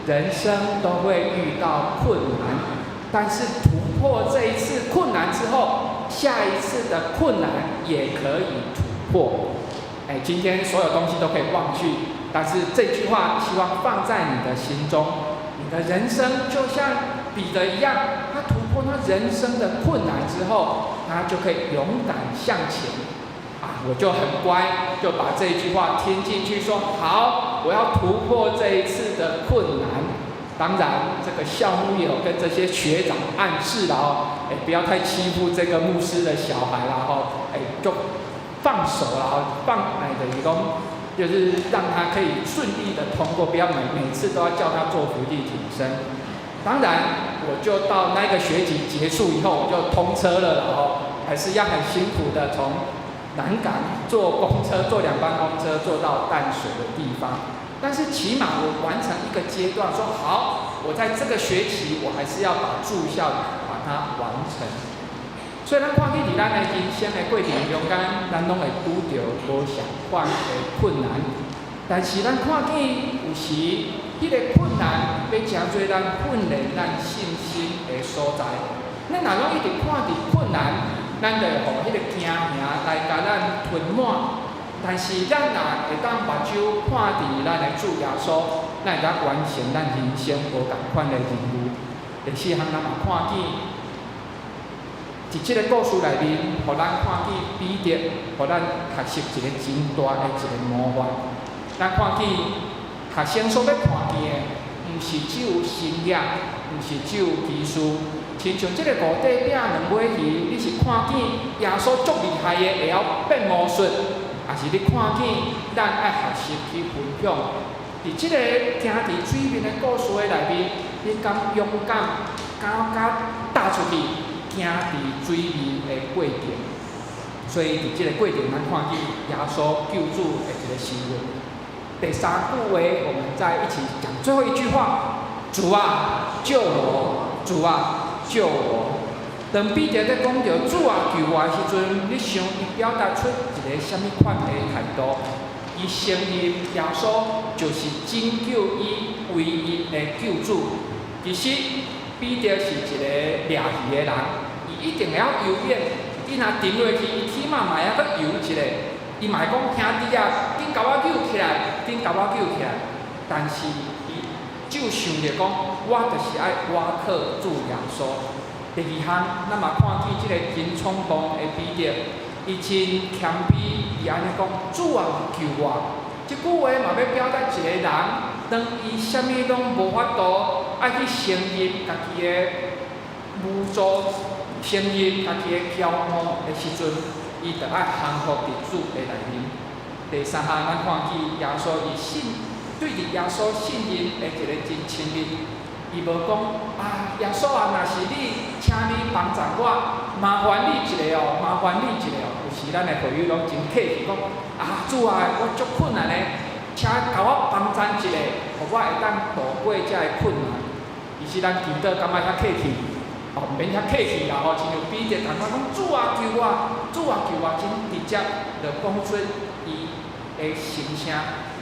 Speaker 8: 人生都會遇到困難，但是突破這一次困難之後，下一次的困難也可以突破。哎，今天所有東西都可以忘記，但是這句話希望放在你的心中。你的人生就像彼得一樣，他突破他人生的困難之後，他就可以勇敢向前。啊，我就很乖，就把這一句話聽進去說，說好，我要突破這一次的困難。當然，這個校牧也有跟這些學長暗示了哦，哎，不要太欺負這個牧師的小孩了哈，哎，就放手了，放哎的一個，就是讓他可以順利的通過，不要每次都要叫他做伏地挺身。當然，我就到那個學期結束以後，我就通車了，然後。還是要很辛苦的從南港坐公車，坐2班公車坐到淡水的地方。但是起碼我完成一個階段，說好，我在這個學期我還是要把住校把它完成。所以咱看見佇咱的人生的過程中間，咱攏會拄著無仝款的困難。但是咱看見有時，彼個困難欲成做咱訓練咱信心的所在。咱若攏一直看佇困難，咱就會予彼個驚嚇來共咱吞沒。但是咱若會當目睭看佇咱的主耶穌，咱會當完成咱人生無仝款的任務。第四項，咱嘛看見，佇這个故事內面，予咱看見彼得，予咱學習一個真大的一個模範。咱看見學生所欲看見的，毋是只有神蹟，毋是只有奇事。親像這个五塊餅兩尾魚，你是看見耶穌足厲害的，會曉變魔術，抑是你看見咱愛學習去分享？佇這个行佇水面的故事的內面，你敢勇敢，敢敢踏出去，行佇水面的過程？所以佇這个過程，咱看見耶穌救主的一个身份。第三句話，我們再一起講最後一句話：主啊，救我！主啊，救我！當彼得咧講著主啊救我的時陣，你想伊表達出一个啥物款的態度？伊承認耶穌就是拯救伊唯一的救主。其實彼得是一个掠魚的人，伊一定會曉游泳。伊若沉落去，伊起碼嘛會曉閣游一下。伊嘛會講兄弟啊，緊共我救起來，緊共我救起來。但是伊就想著講，我就是愛倚靠主耶穌。第二項，咱嘛看見這个真衝動的彼得，伊真謙卑，伊按呢講：主啊，救我！這句話嘛欲表達一個人，當伊啥物攏無法度，愛去承認家己的無助，承認家己的驕傲的時陣，伊就愛降服佇主的內面。第三項，咱看見耶穌伊信對佇耶穌信任的一个真親密。伊無講啊，耶穌啊，若是你，請你幫助我，麻煩你一下哦，麻煩你一下哦。有時咱的會友攏真客氣，講啊，主啊，我足困難的，請共我幫贊一下，予我會當渡過這个困難。其實咱祈禱感覺遐客氣，哦，毋免遐客氣啦吼，親像彼得共款講，主啊救我，主啊救我，真直接就講出伊的心聲。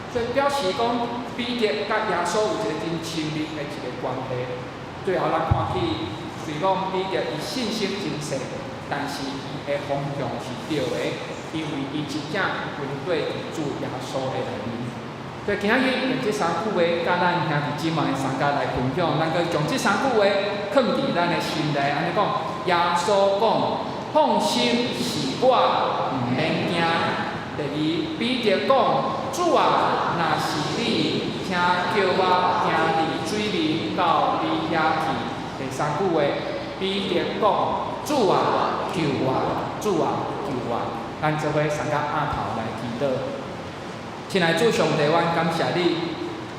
Speaker 8: 所以表示講，彼得佮耶穌有一個真親密的一个關係。最後咱看見，雖講彼得伊信心真細，但是伊的方向是對的，因為伊真正跟綴佇主耶穌的內面。所以今仔日用這三句話，佮咱兄弟姊妹相共來分享，咱閣將這三句話囥佇咱的心內，按呢講，耶穌講，放心，是我，毋免驚。第二，彼得講，主啊，若是你，請叫我行佇水面到你遐去。第三句話，彼得講，主啊，救我，主啊，救我。咱做伙三個阿頭來祈禱。親愛主上帝，阮感謝你，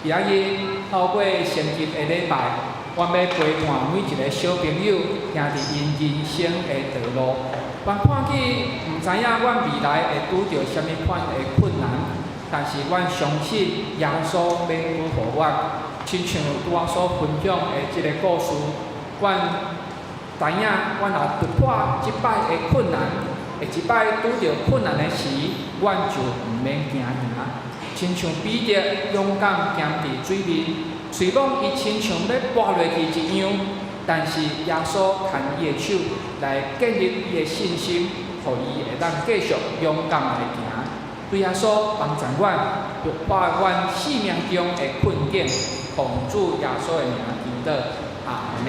Speaker 8: 今仔日透過聖潔的禮拜，阮欲陪伴每一个小朋友行佇𪜶人生的道路。阮看見，毋知影阮未來會拄著啥物款的困難，但是阮相信耶穌欲拄予阮，親像拄仔所分享的這个故事，阮知影，阮若突破這擺的困難，下一擺拄著困難的時，阮就毋免驚嚇。親像彼得勇敢行佇水面，雖講伊親像欲跋落去一樣，但是耶穌牽伊的手來建立伊的信心，予伊會當繼續勇敢來行。主耶穌幫助阮突破阮生命中的困境，奉主耶穌的名祈禱，阿們。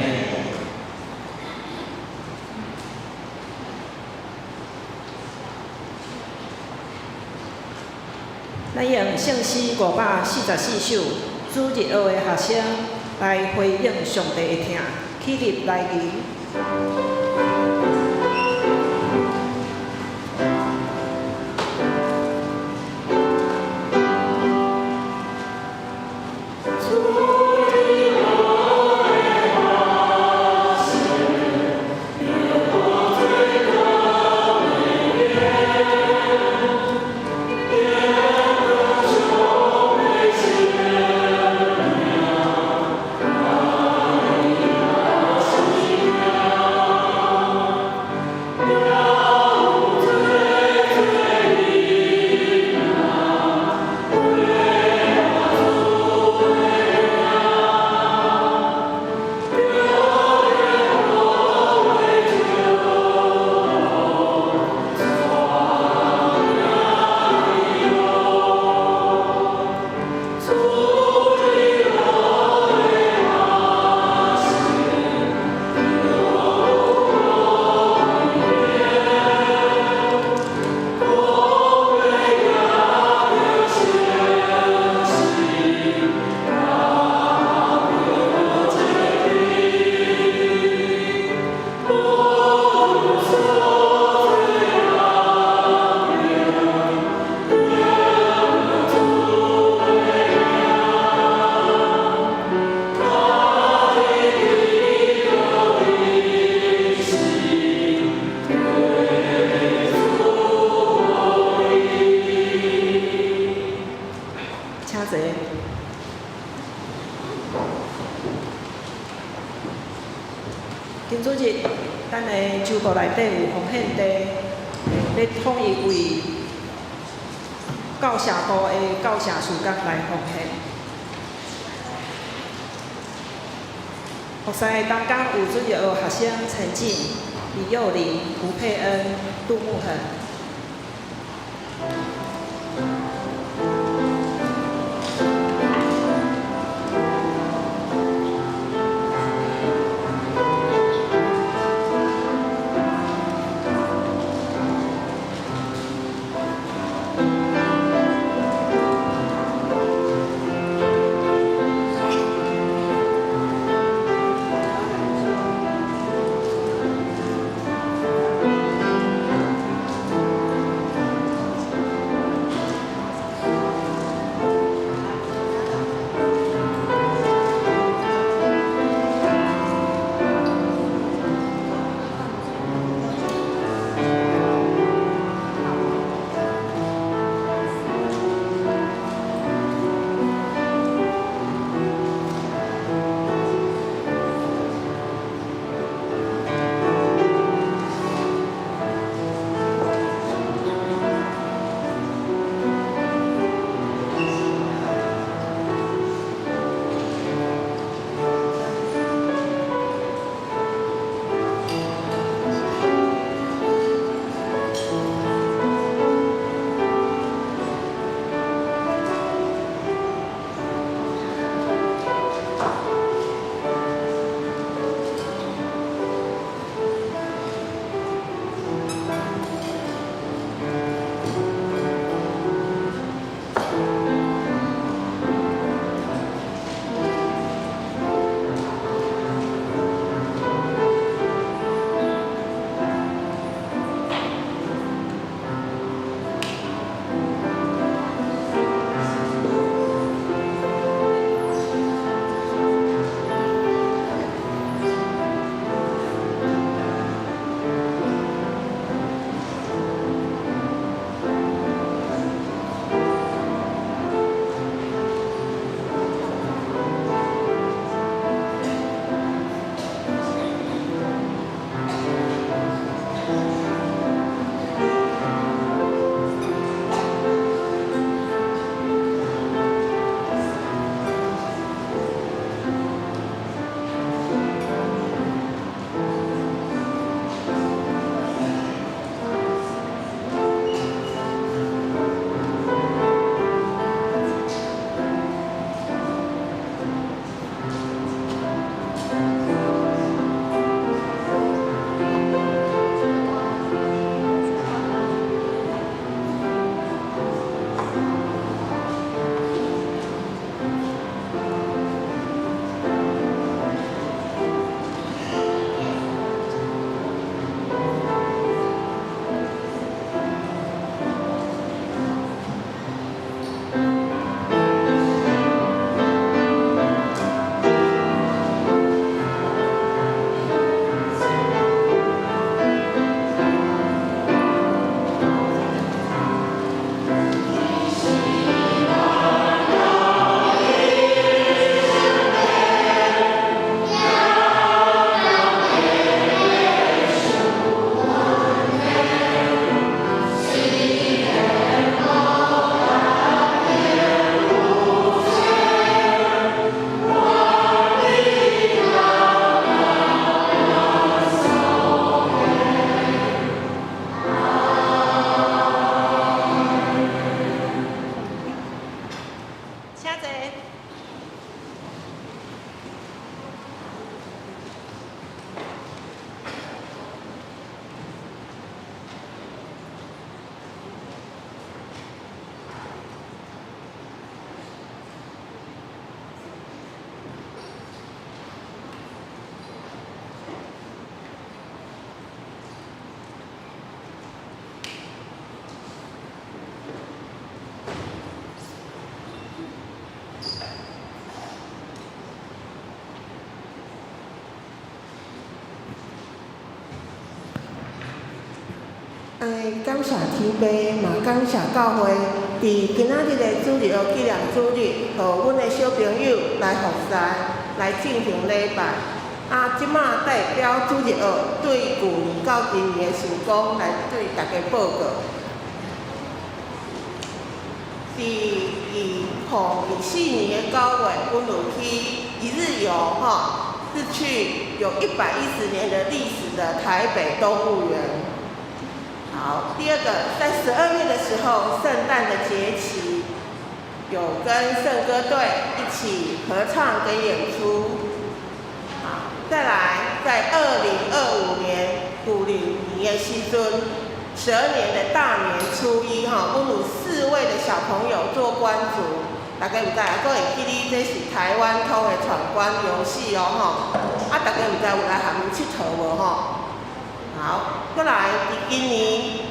Speaker 4: 咱用聖詩544首，主日學的學生來回應上帝的疼，起立來儀。坐。今主日，咱的周报内底有奉献地，欲统一为教社部的教社事工来奉献。服侍的同工有主日学学生陈进、李幼玲、吴佩恩、杜慕恒。
Speaker 9: 感谢天父，嘛感谢教会，佇今仔日的主日學紀念主日，予阮的小朋友來服侍，來進行禮拜。啊，這馬代表主日學對舊年到今年的成功來對大家報告。佇2024年的9月，阮有去一日遊，吼，是去有110年的歷史的台北動物園。好，第二個，在12月的時候，聖誕的節期，有跟聖歌隊一起合唱跟演出。好，再來，在2025年舊年的時陣，12年的大年初一，哈，阮有四位的小朋友做關主，大家毋知還閣會記得這是台灣通的闖關遊戲哦，吼。啊，大家毋知有來和阮𨑨迌無，吼？好，閣來，佇今年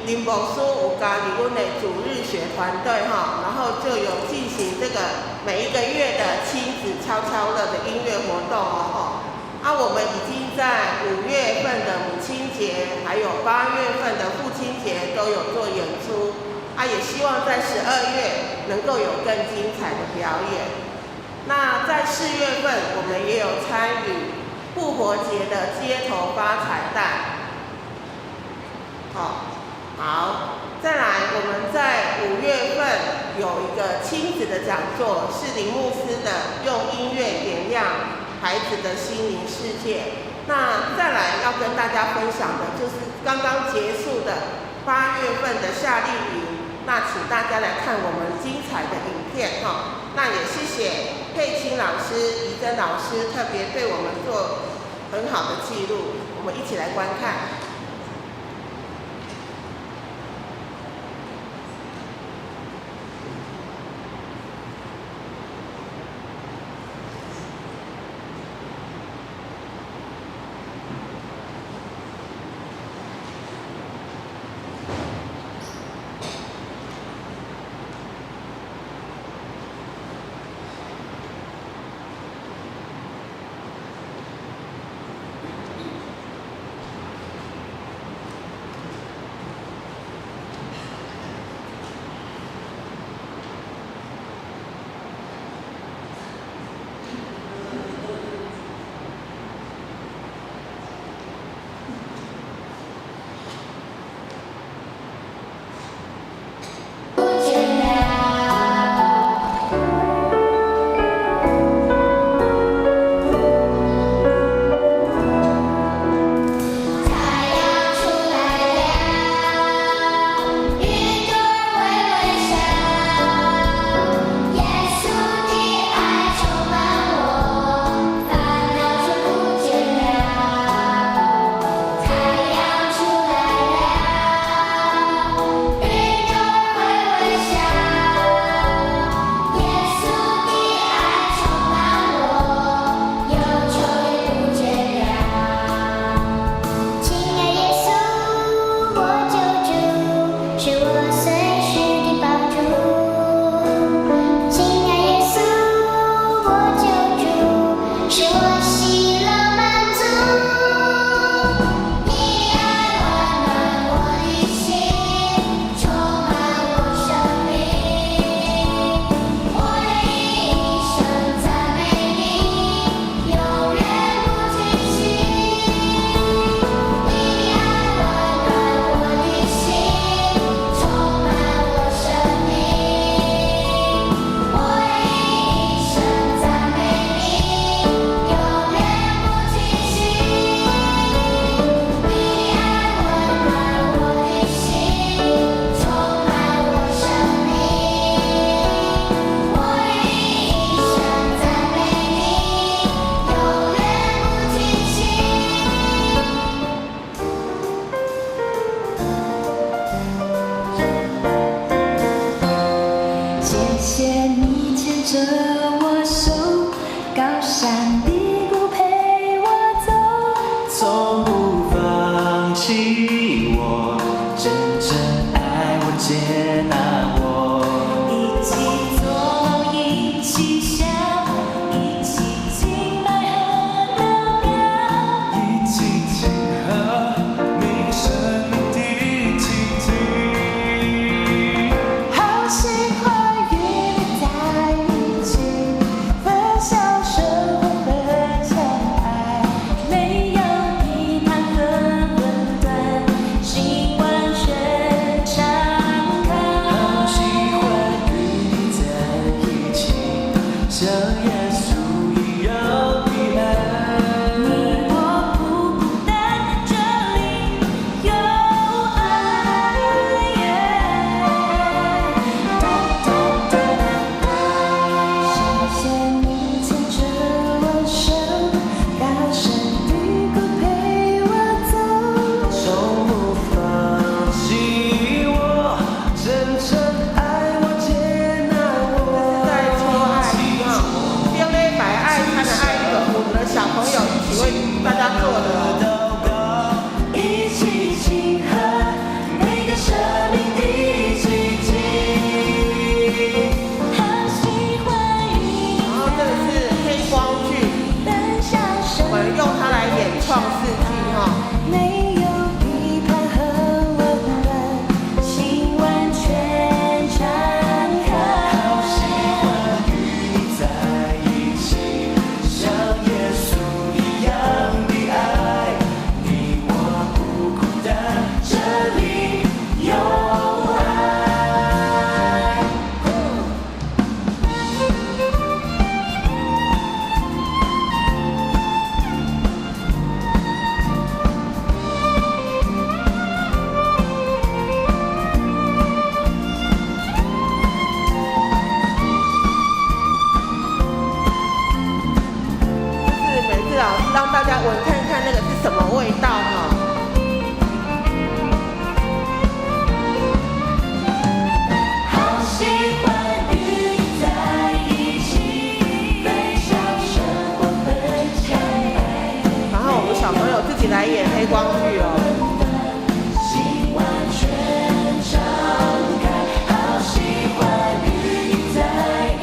Speaker 9: 林牧師有加入阮的主日學團隊哈，然後就有進行這個每一個月的親子悄悄樂的音樂活動哦，吼。啊，我們已經在5月份的母親節，還有8月份的父親節都有做演出，啊，也希望在12月能夠有更精彩的表演。那在4月份，我們也有參與復活節的街頭發彩蛋。好，好，再來，我們在5月份有一個親子的講座，是林牧師的，用音樂點亮孩子的心靈世界。那再來要跟大家分享的，就是剛剛結束的8月份的夏令營。那請大家來看我們精彩的影片哈。那也謝謝佩青老師、怡珍老師特別對我們做很好的記錄，我們一起來觀看。
Speaker 2: 好喜歡。
Speaker 9: 什么味道哈。
Speaker 2: 好喜欢与你在一起，分享生活，分享爱。
Speaker 9: 然后我们小朋友自己来演黑光剧哦。
Speaker 2: 心完全敞开，好喜欢与你在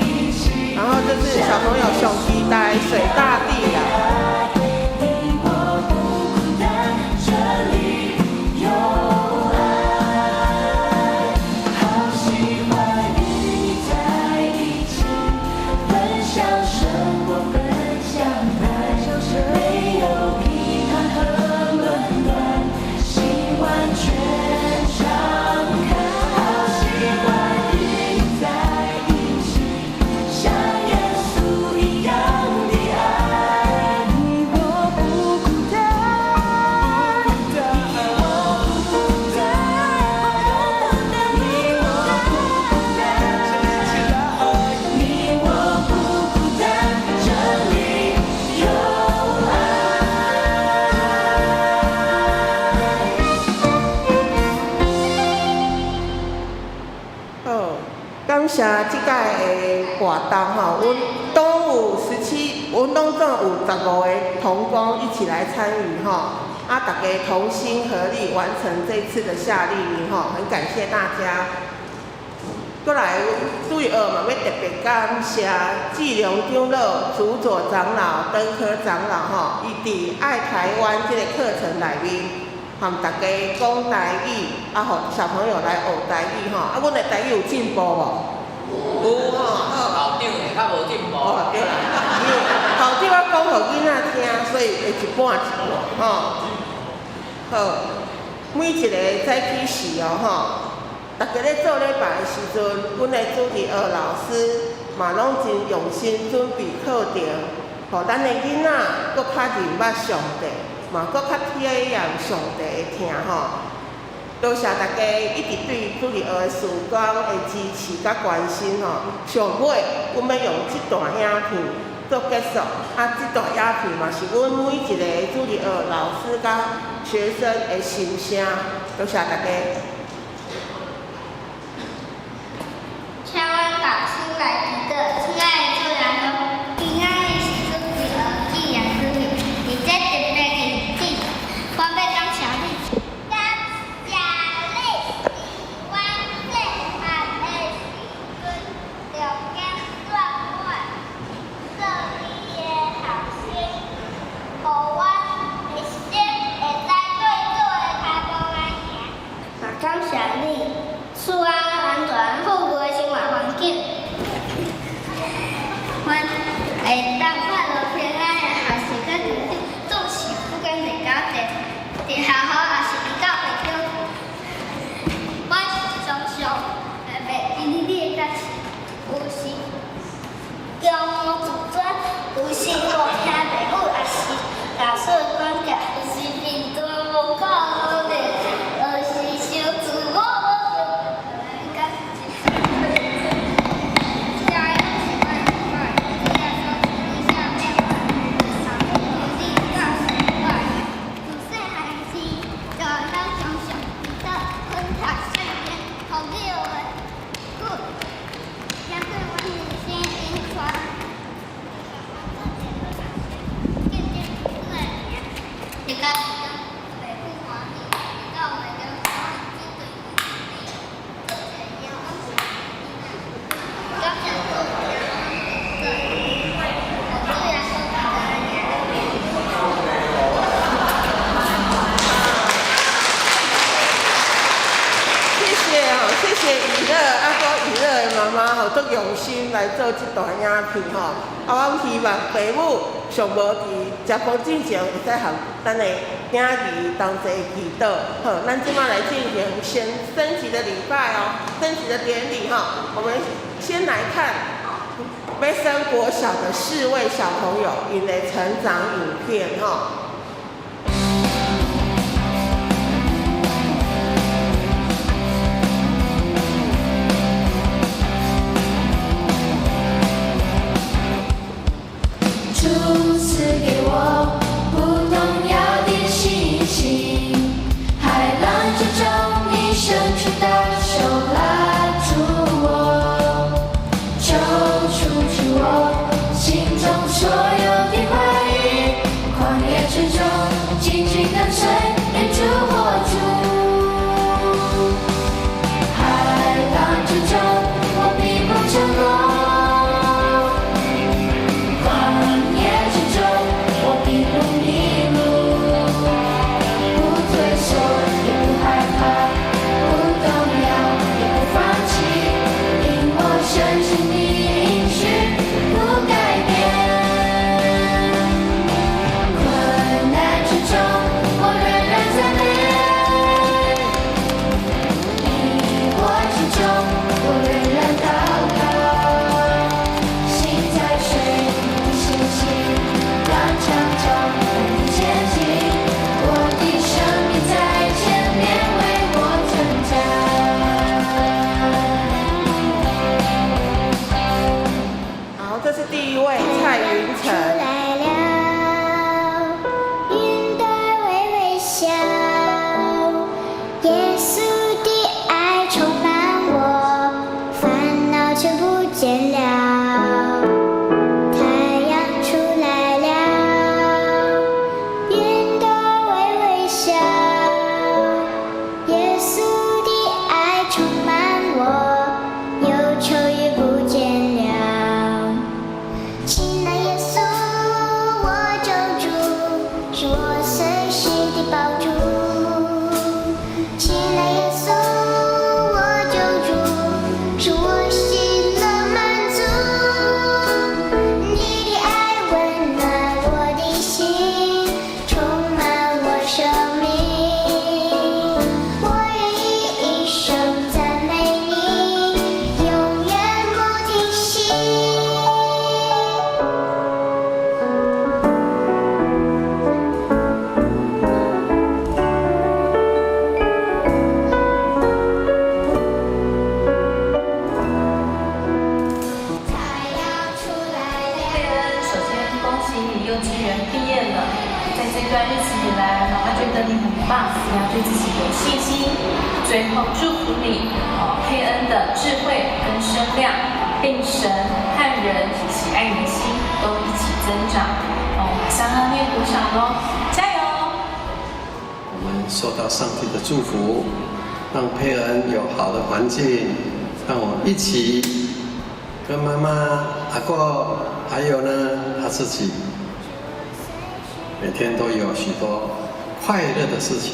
Speaker 2: 一起。
Speaker 9: 然后这是小朋友上期待水大地啦。
Speaker 2: 你我不孤单，这里有爱。好喜欢与你在一起，分享生活，分享爱，没有批判和论断，心完全敞开。好喜欢与你在一起，像耶稣一样的爱。你我不孤单，你我不孤单，你我不孤单，你我不孤单，这里有爱。
Speaker 9: 好，感谢這屆的活動吼，阮東有17，阮攏總有15個同工一起來參與吼，啊，大家同心合力完成這次的夏令營吼，很感謝大家。過來，主日學嘛欲特別感謝志良長老、主佐長老、登科長老吼，伊佇愛台灣這個課程內面，和大家講台語，啊，予小朋友來學台語吼。啊，阮的台語有進步無？有吼，好。
Speaker 10: 校長的較無進步。
Speaker 9: 哦，對啦，因為校長我講予囡仔聽，所以會一半一半吼。好，每一個早起時哦吼，大家咧做禮拜的時陣，阮的主日學老師嘛攏真用心準備課程，予咱的囡仔閣較認捌上帝，嘛閣較體驗上帝的疼吼。多謝大家一直對主日學的事工的支持佮關心吼。上尾，阮欲用這段影片做結束，啊，這段影片嘛是阮每一個主日學老師佮學生的心聲。多謝大家。
Speaker 6: 請阮同心來祈禱，親愛的主耶穌，今仔日是主日學紀念主日，佇這特別的日子，我欲感謝你。感謝你，佇阮細漢的時陣就揀選我做你的學生，予阮一生會使對主的跤步來行。嘛感謝你，賜阮安全富裕的生活環境，阮會當快樂平安的學習佮成長，總是不管佇佗佇學校抑是佇教會中，阮常常會袂記你的教示，有時驕傲自尊，有時無聽父母，抑是老師的管教，有時貧惰無夠努力，有時傷自我無感謝是阮的伴，主耶穌賜下變化，你教示我，自細漢時就會曉常常祈禱，肯讀聖經，予你的話語，聽對阮人生引帶。見證主的名，佇家己中父母歡喜，佇教會中我針對你做一個仰望上帝的囡仔。感謝主，聽阮祈禱，奉主耶穌基督的名。
Speaker 9: 謝謝哦，謝謝雨樂，啊，閣雨樂的媽媽吼，足用心來做這段影片吼。啊，阮希望父母上無佇食飯進前會使和咱的囝兒同齊祈禱。好，咱這擺來進行先升旗的禮拜哦，升旗的典禮哈。我們先來看欲升國小的四位小朋友𪜶的成長影片哈。
Speaker 2: 主賜給我不動搖的中所有的懷疑，曠野之中緊緊跟隨，願主活主。海浪之中，我必不沉沒；曠野之中，我必不迷路。不退縮，也不害怕，不動搖，也不放棄，因我深信你應許不改變。困難之中，我仍然讚美；疑惑之中，我仍然禱告。心在水裡前行，剛強壯膽前進，我的生命在前面為我征戰。
Speaker 9: 好，這是第一位蔡雲
Speaker 5: 出
Speaker 9: 成。
Speaker 5: 來了，雲朵微微笑，耶穌的愛充滿我，煩惱全不見了。太陽出來了，雲朵微微笑，耶穌的愛充滿我，憂愁也不見了。親愛耶穌，我救主，是我隨時的幫助。親愛耶穌，我救主，是我喜樂滿足。你的愛溫暖我的心，充滿我生命。我願意一生讚美你，永遠不停息。太陽出來
Speaker 11: 佩恩，首先恭喜你幼稚園畢業了。在這段日子以來，媽媽覺得你很棒，你要對自己有信心。最後祝福你，佩恩的智慧跟身量，並神和人喜愛你的心都一起增長。馬上要念國小嘍，加油！
Speaker 12: 我們受到上帝的祝福，讓佩恩有好的環境，讓我們一起跟媽媽、阿公，還有呢他自己，每天都有許多快樂的事情。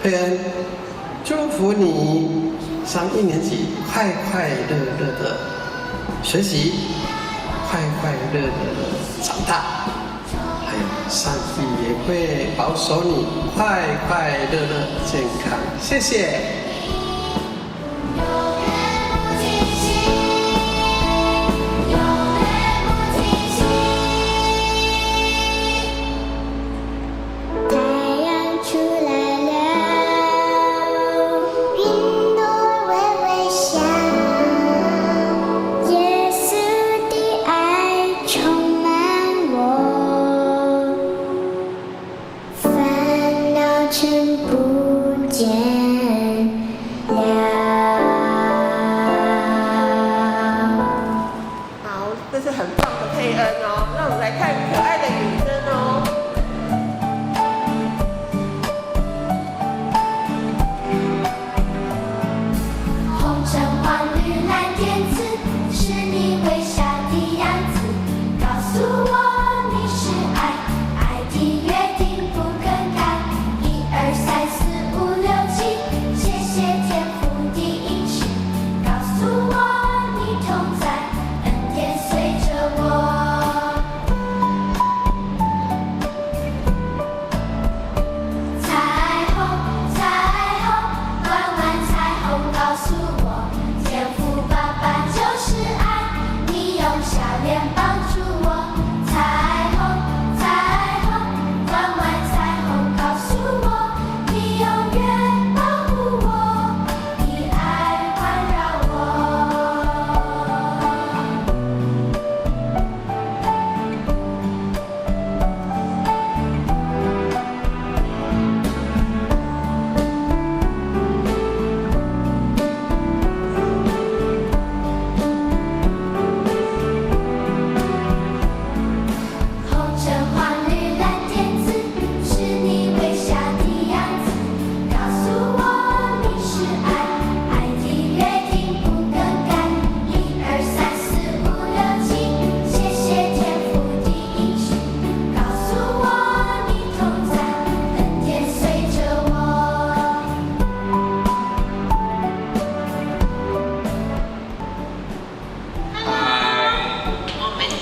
Speaker 12: 佩恩，祝福你上一年級快快樂樂的學習，快快樂樂的長大。還有上帝也會保守你快快樂樂健康，謝謝。
Speaker 2: 永遠不停息，永遠不停息。
Speaker 5: 太陽出來了，雲朵微微笑，耶穌的愛充滿我，煩惱全不見。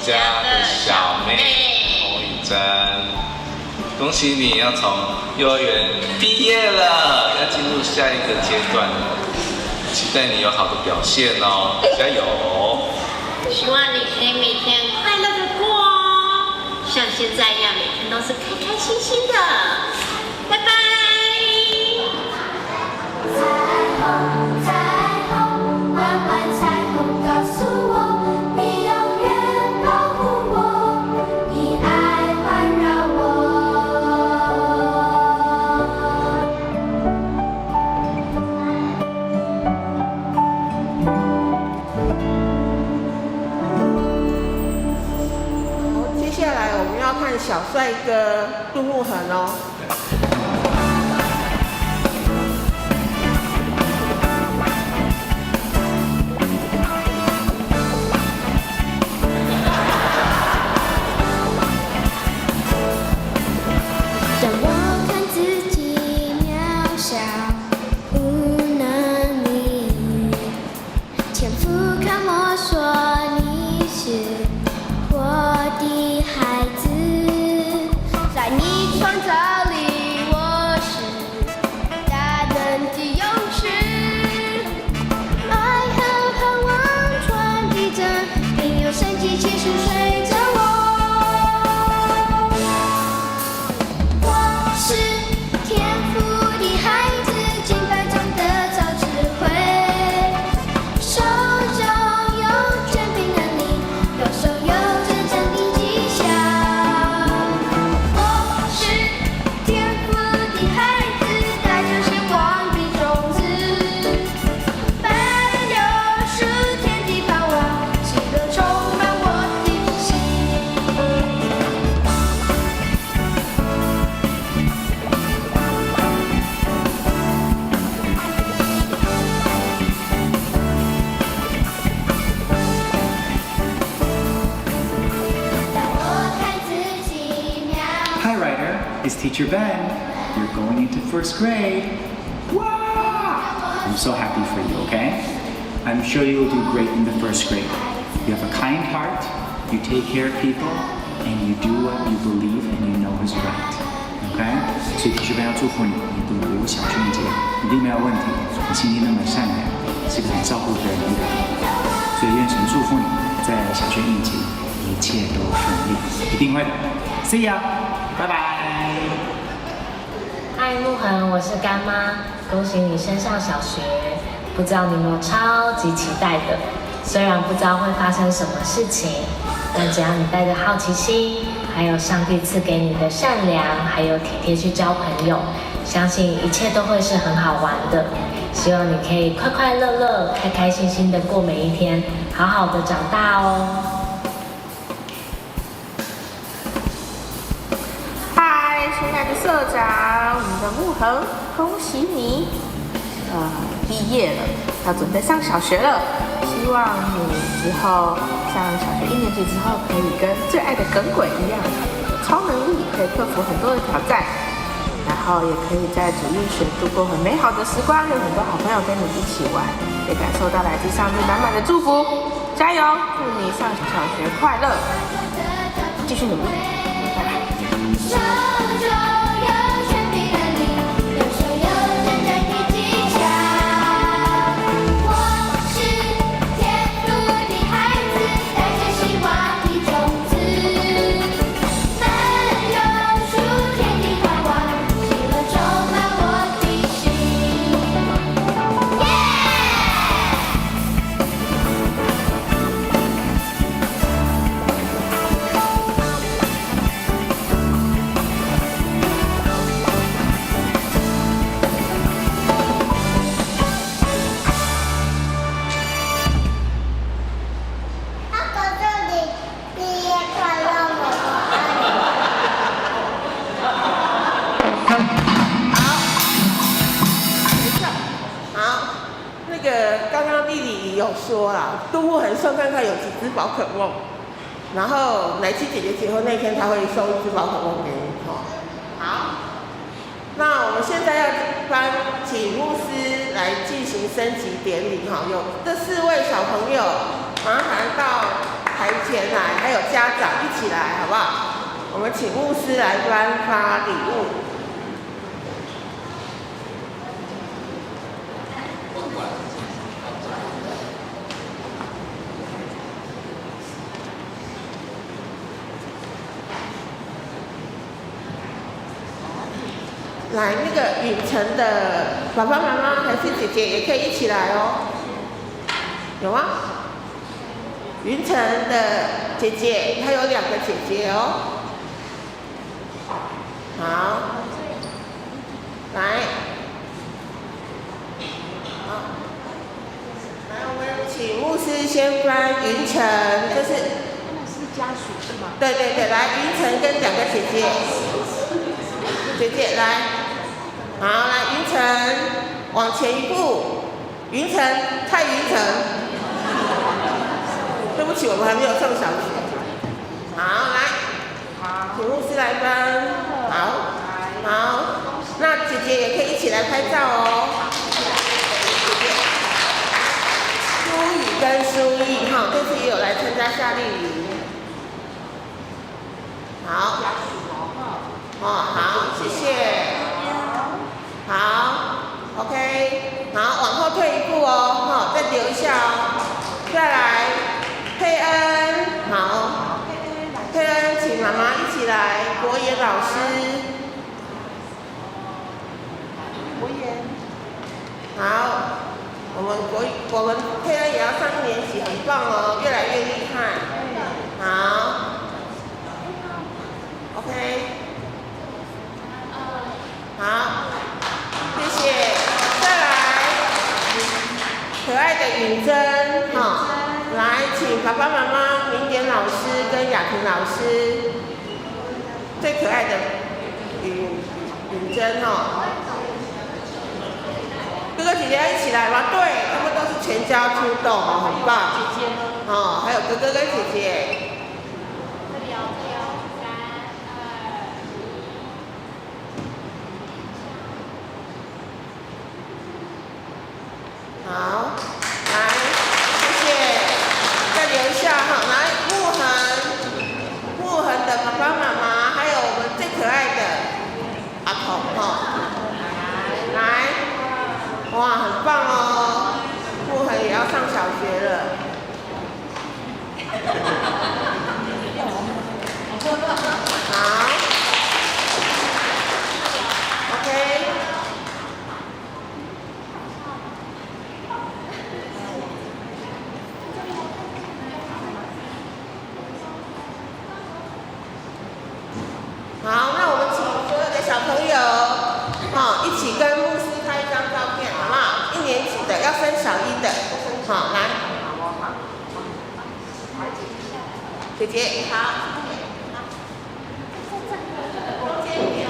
Speaker 13: 家的小妹洪宇珍，恭喜你要从幼儿园毕业了，要进入下一个阶段了，期待你有好的表现哦，加油！
Speaker 14: 希望你可以每天快乐的过哦，像现在一样，每天都是开开心心的。拜拜。
Speaker 2: 彩虹，彩虹，弯弯彩虹告诉我，你永远保护我，以爱环绕我。
Speaker 9: 好，接下来我们要看小帅哥杜牧恒哦。
Speaker 6: 当我看自己渺小无能力，天父看我说你是我的孩子，在你创造里我是大能的勇士，爱和盼望传递着，并有神迹奇事随着我。我是天父的孩子，敬拜中得着智慧，手中有权柄能力，右手有真正的技巧。我是天父的孩子，带着希望的种子，奔流属天的盼望，喜乐充满我的心。当我看自己渺
Speaker 15: Hi, Ryder. It's Teacher Ben. You're going into first grade. Wow! I'm so happy for you, okay? I'm sure you will do great in the first grade. You have a kind heart, you take care of people, and you do what you believe and you know is right. Okay? 所以 Teacher Ben 要祝福你，你读国小一年级一定没有问题。你心地那么善良，是个很照顾别人的一个人。所以愿神祝福你在小学一年级一切都顺利，一定会的。See ya，拜拜。
Speaker 16: 嗨，沐恒，我是干妈，恭喜你升上小学。不知道你有没有超级期待的？虽然不知道会发生什么事情，但只要你带着好奇心，还有上帝赐给你的善良，还有体贴去交朋友，相信一切都会是很好玩的。希望你可以快快乐乐、开开心心的过每一天，好好的长大哦。
Speaker 17: 嗨，亲爱的社长，我们的沐恒，恭喜你，毕业了，要准备上小学了。希望你之后上小学一年级之后，可以跟最爱的耿鬼一样，有超能力，可以克服很多的挑战，然后也可以在主日学度过很美好的时光，有很多好朋友跟你一起玩，也感受到来自上帝满满的祝福。加油！祝你上小学快乐，继续努力，拜拜。
Speaker 2: 手中有权柄能力，右手有真正的技巧。我是天父的孩子，带着希望的种子，奔流属天的盼望，喜乐充满我的心。耶！阿哥祝你毕业快乐，我爱你。
Speaker 9: 好，那个刚刚弟弟有说啦，杜牧恒送看看有几只宝可梦，然后奶七姐姐结婚那天他会送一只宝可梦给你哈。好，那我们现在要帮请牧师来进行升级典礼哈，有这四位小朋友，麻烦到台前来，还有家长一起来，好不好？我们请牧师来颁发礼物。来，那个允晨的爸爸妈妈还是姐姐也可以一起来哦。有吗？云晨的姐姐，她有两个姐姐哦。好，来，好，来，我们请牧师先翻云晨，这是
Speaker 17: 是家属是吗？
Speaker 9: 对对对，来，云晨跟两个姐姐，姐姐来，好，来，云晨往前一步，云晨，蔡云晨，对不起，我们还没有上小学。好，来，请牧师来翻，好，好，那姐姐也可以一起来拍照哦。姐姐，苏雨跟苏毅哈，这次也有来参加夏令营。好，哦，好，谢谢。好，OK，好，往后退一步哦，好，再留一下哦。再来，佩恩，好，佩恩，请妈妈一起来，国言老师。
Speaker 17: 国言。
Speaker 9: 好，我们国我们佩恩也要上一年级，很棒哦，越来越厉害。好，OK，好，谢谢。再来，可爱的允珍，哈，来，请爸爸妈妈、明典老师跟雅婷老师，最可爱的允允珍哦。哥哥姐姐要一起来吗？对，他们都是全家出动哦，很棒。
Speaker 17: 姐姐呢？
Speaker 9: 哦，还有哥哥跟姐姐。好，来，谢谢，再留一下哈。来，慕恒，慕恒的爸爸妈妈，还有我们最可爱的阿童哈，来，哇，很棒哦，慕恒也要上小学了。好，OK。好，那我们请所有的小朋友，好，一起跟牧师拍一张照片，好不好？一年级的要升小一的，好，来，姐姐，好，中间一点。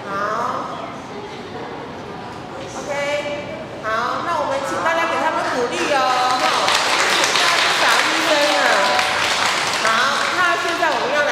Speaker 9: 好，OK，好，那我们请大家给他们鼓励哦，哈，现在是小一生了。好，那现在我们要来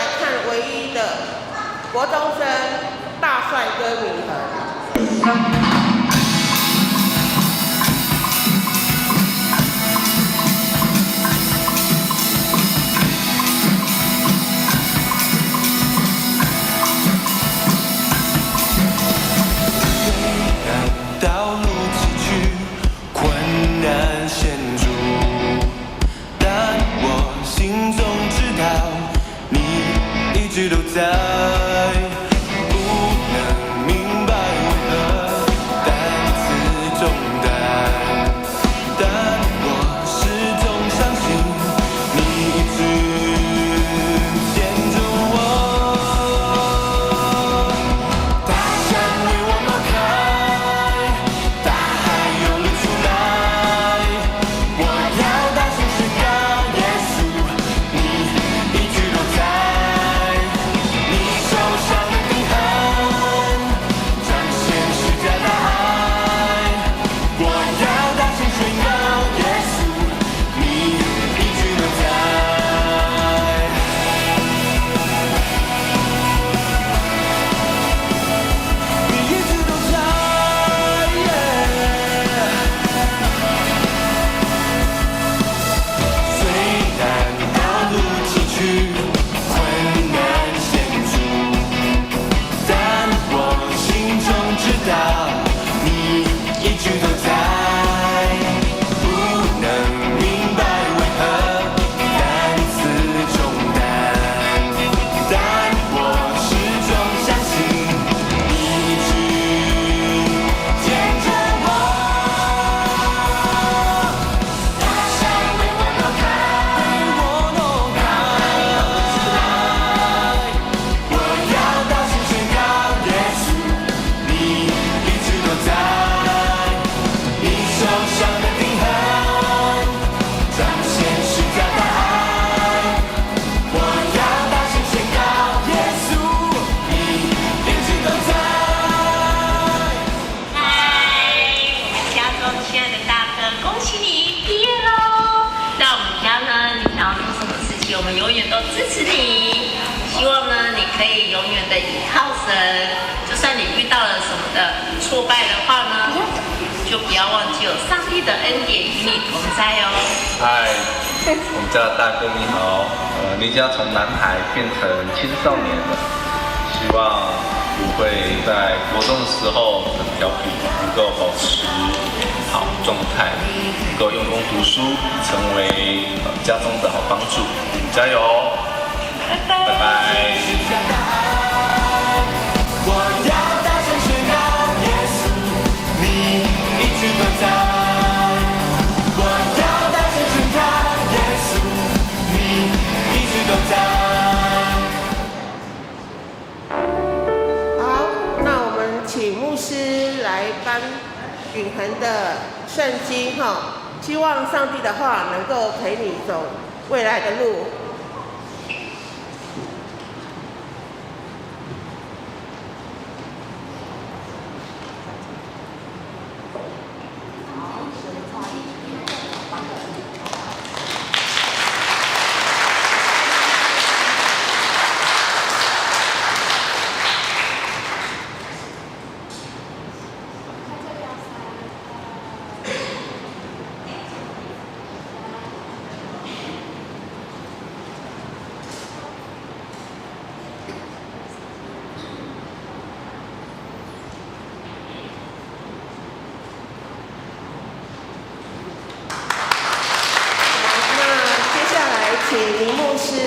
Speaker 14: 永遠都支持你。希望呢，你可以永遠的倚靠神，就算你遇到了什麼的挫敗的話呢，就不要忘記有上帝的恩典與你同在哦。
Speaker 13: 嗨，我們家的大哥你好，你將從男孩變成青少年了，希望不會在國中的時候很調皮，能夠保持好狀態，能夠用功讀書，成為家中的好幫助，加油！
Speaker 14: 拜拜。
Speaker 13: 拜拜。
Speaker 2: 我要大聲宣告，耶穌，你一直都在。我要大聲宣告，耶穌，你一直都在。
Speaker 9: 好，那我們請牧師來搬允恆的聖經哈，希望上帝的話能夠陪你走未來的路。請林牧師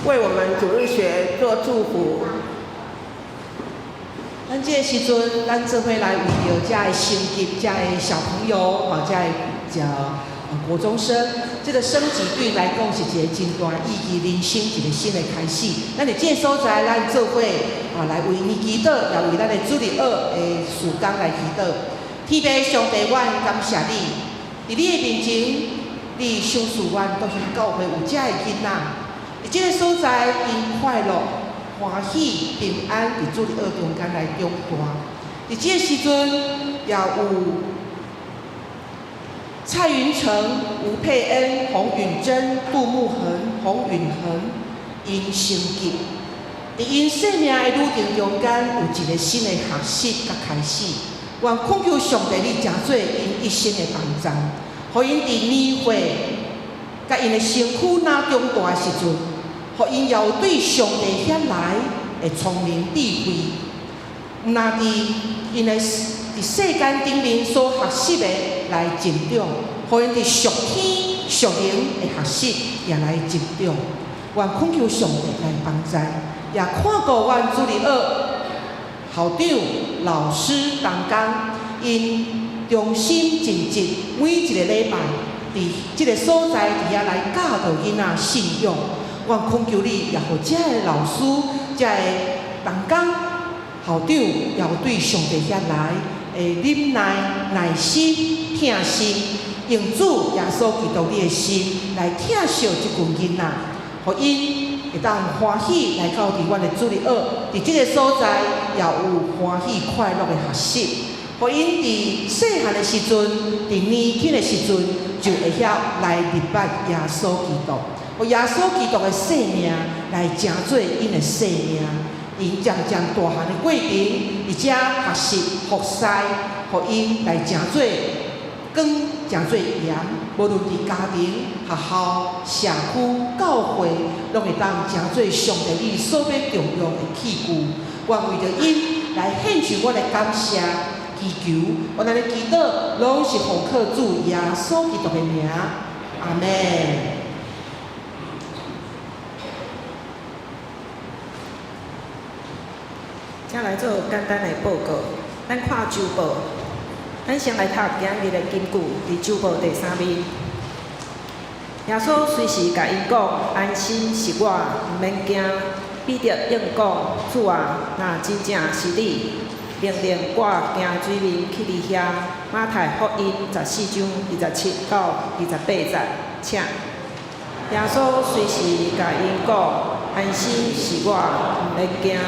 Speaker 9: 為我們主日學做祝福。
Speaker 18: 咱這個時陣，咱做伙來為著遮个升級，遮个小朋友，吼，遮個叫國中生，這個升級對𪜶來講是一個真大意義，人生一個新的開始。咱佇這個所在，咱做伙啊來為伊祈禱，也為咱的主日學的事工來祈禱。天父上帝，阮感謝你，佇你的面前，你賞賜阮復興教會有遮个囡仔，佇這個所在，𪜶快樂、歡喜、平安，佇主日學中間來長大。佇這個時陣，也有蔡雲成、吳佩恩、洪允珍、杜慕恆、洪允恆，𪜶升級，佇𪜶生命的旅程中間，有一個新的學習佮開始。願懇求上帝，你成做𪜶一生的幫助，予𪜶佇年歲佮𪜶的身軀若長大的時陣，予𪜶也有對上帝遐來的聰明智慧，毋若佇𪜶的佇世間頂面所學習的來成長，予𪜶佇屬天屬靈的學習也來成長。願懇求上帝來幫助，也看顧阮主日學校長、老師同工，𪜶忠心盡職，每一个禮拜佇這个所在佇遐來教導囡仔信仰。願懇求你，也予遮个老師、遮个同工、校長，也有對上帝遐來的忍耐、耐心、疼心，用主耶穌基督你的心來疼惜這群囡仔，予𪜶會當歡喜來到佇阮的主日學，佇這個所在也有歡喜快樂的學習，予𪜶佇細漢的時陣，佇年輕的時陣就會曉來認捌耶穌基督，予耶穌基督的生命來成做𪜶的生命。𪜶漸漸大漢的過程，佇遮學習服侍，予𪜶來成做光，成做鹽。無論佇家庭、學校、社區、教會，攏會當成做上帝你所欲重用的器具。願為著𪜶來獻上阮的感謝、祈求，阮按呢祈禱，攏是奉靠主耶穌基督的名，阿們。
Speaker 4: 請來做簡單的報告。咱看周報，咱先來讀今日的金句，佇周報第三面。耶穌隨時共𪜶講：安心，是我，毋免驚。彼得應講：主啊，若真正是你，命令我行水面去你遐。馬太福音14章27到28節，請。耶穌隨時共𪜶講：安心，是我，毋免驚。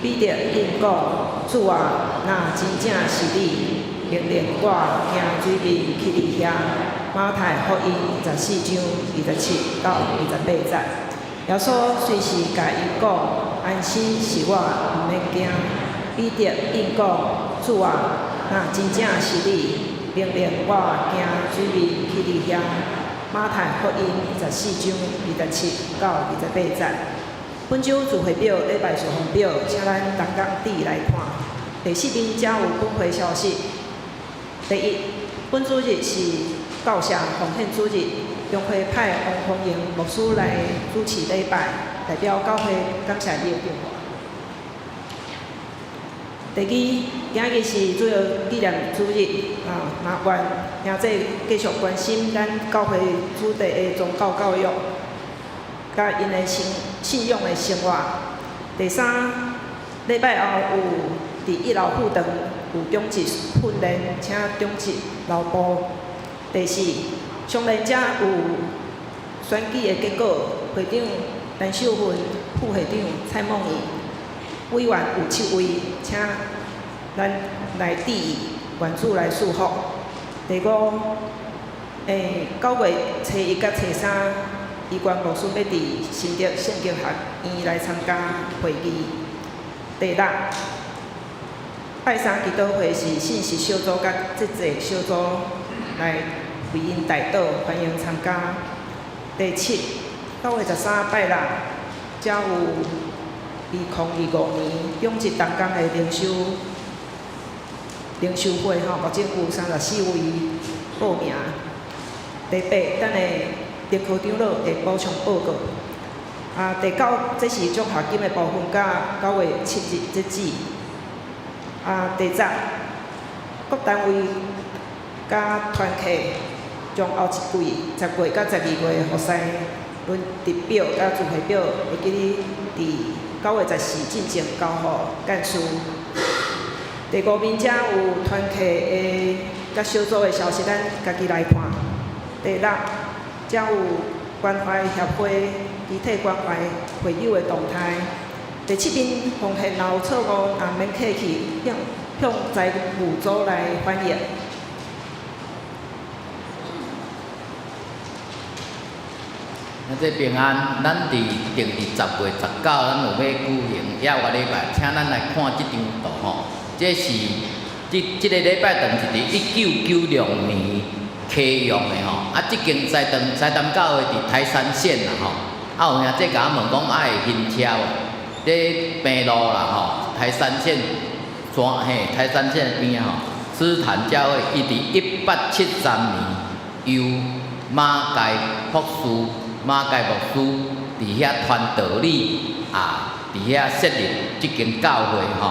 Speaker 4: 彼得應講：主啊，若真正是你，命令我行水面去你遐。馬太福音14章27到28節。耶穌隨時共𪜶講：安心，是我，毋免驚。彼得應講：主啊，若真正是你，命令我行水面去你遐。馬太福音24章27到28節。本週聚會表、禮拜事項表，請咱同工佇來看。第四面才有本會消息。第一，本主日是教社奉獻主日，中會派王宏榮牧師來主持禮拜，代表教會感謝伊的祝福。第二，今日是主日紀念主日，啊，若願兄弟繼續關心咱教會子弟的宗教教育，佮𪜶的信信仰的生活。第三，禮拜後有佇一樓副堂有長執訓練，請長執留步。第四，雙連遮有選舉的結果，會長陳秀芬，副會長蔡夢怡，委員有七位，請咱來致意，願主來賜福。第五，9月初1佮初3，伊關牧師欲佇新竹聖經學院來參加會議。第六，拜三祈禱會是信實小組佮節制小組來為𪜶代禱，歡迎參加。第七，9月13拜六，才有2025年長執同工的靈修靈修會吼，目前有34位報名。第八，等下林科長老會補充報告。啊，第九，這是獎學金的部分，佮9月7日截止。啊，第十，各單位佮團契將後一季10月到12月服侍輪值表佮聚會表，會記得佇9月14進前交予幹事。第五面遮有團契的佮小組的消息，咱家己來看。第六，遮有關懷協會肢體關懷會友的動態。第七面奉獻若有錯誤，也免客氣，向向財務組來反映。
Speaker 10: 啊，這平安，咱佇定佇10月19，咱有欲舉行野外禮拜，請咱來看這張圖吼。這是這這个禮拜堂是佇1996年啟用的吼。啊，這間西堂西潭教會佇台三線啦吼。啊，有兄弟共我問講愛會行車無？這平路啦吼，台三線山嘿，台三線邊仔吼。斯坦教會伊佇1873年由馬偕博士馬偕牧師佇遐傳道理啊，佇遐設立這間教會吼。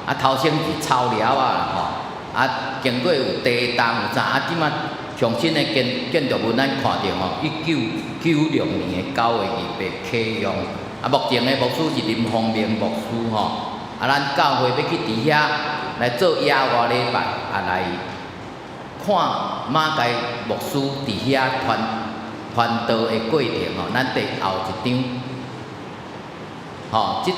Speaker 10: 啊，頭先是草寮仔吼，啊，經過有地動有啥，啊，這馬上新的建建築物，咱看著吼，1996年9月28啟用。啊，目前的牧師是林宏明牧師吼。啊，咱教會欲去佇遐來做野外禮拜，啊，來看馬偕牧師佇遐傳傳道的過程吼。咱佇後一張，吼，這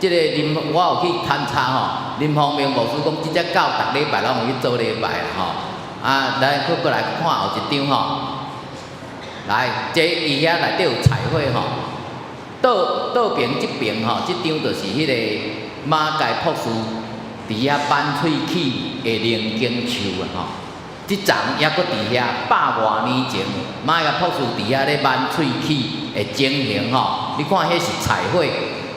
Speaker 10: 這个林我有去勘察吼，林宏明牧師講，這隻狗逐禮拜攏會去做禮拜啦吼。啊，來閣閣來看後一張吼，來，這伊遐內底有彩繪吼，倒倒爿這爿吼，這張就是彼个馬偕博士佇遐挽喙齒的靈經樹啊吼。這叢猶閣佇遐，百外年前，馬偕博士佇遐咧挽喙齒的情形吼，你看彼是彩繪，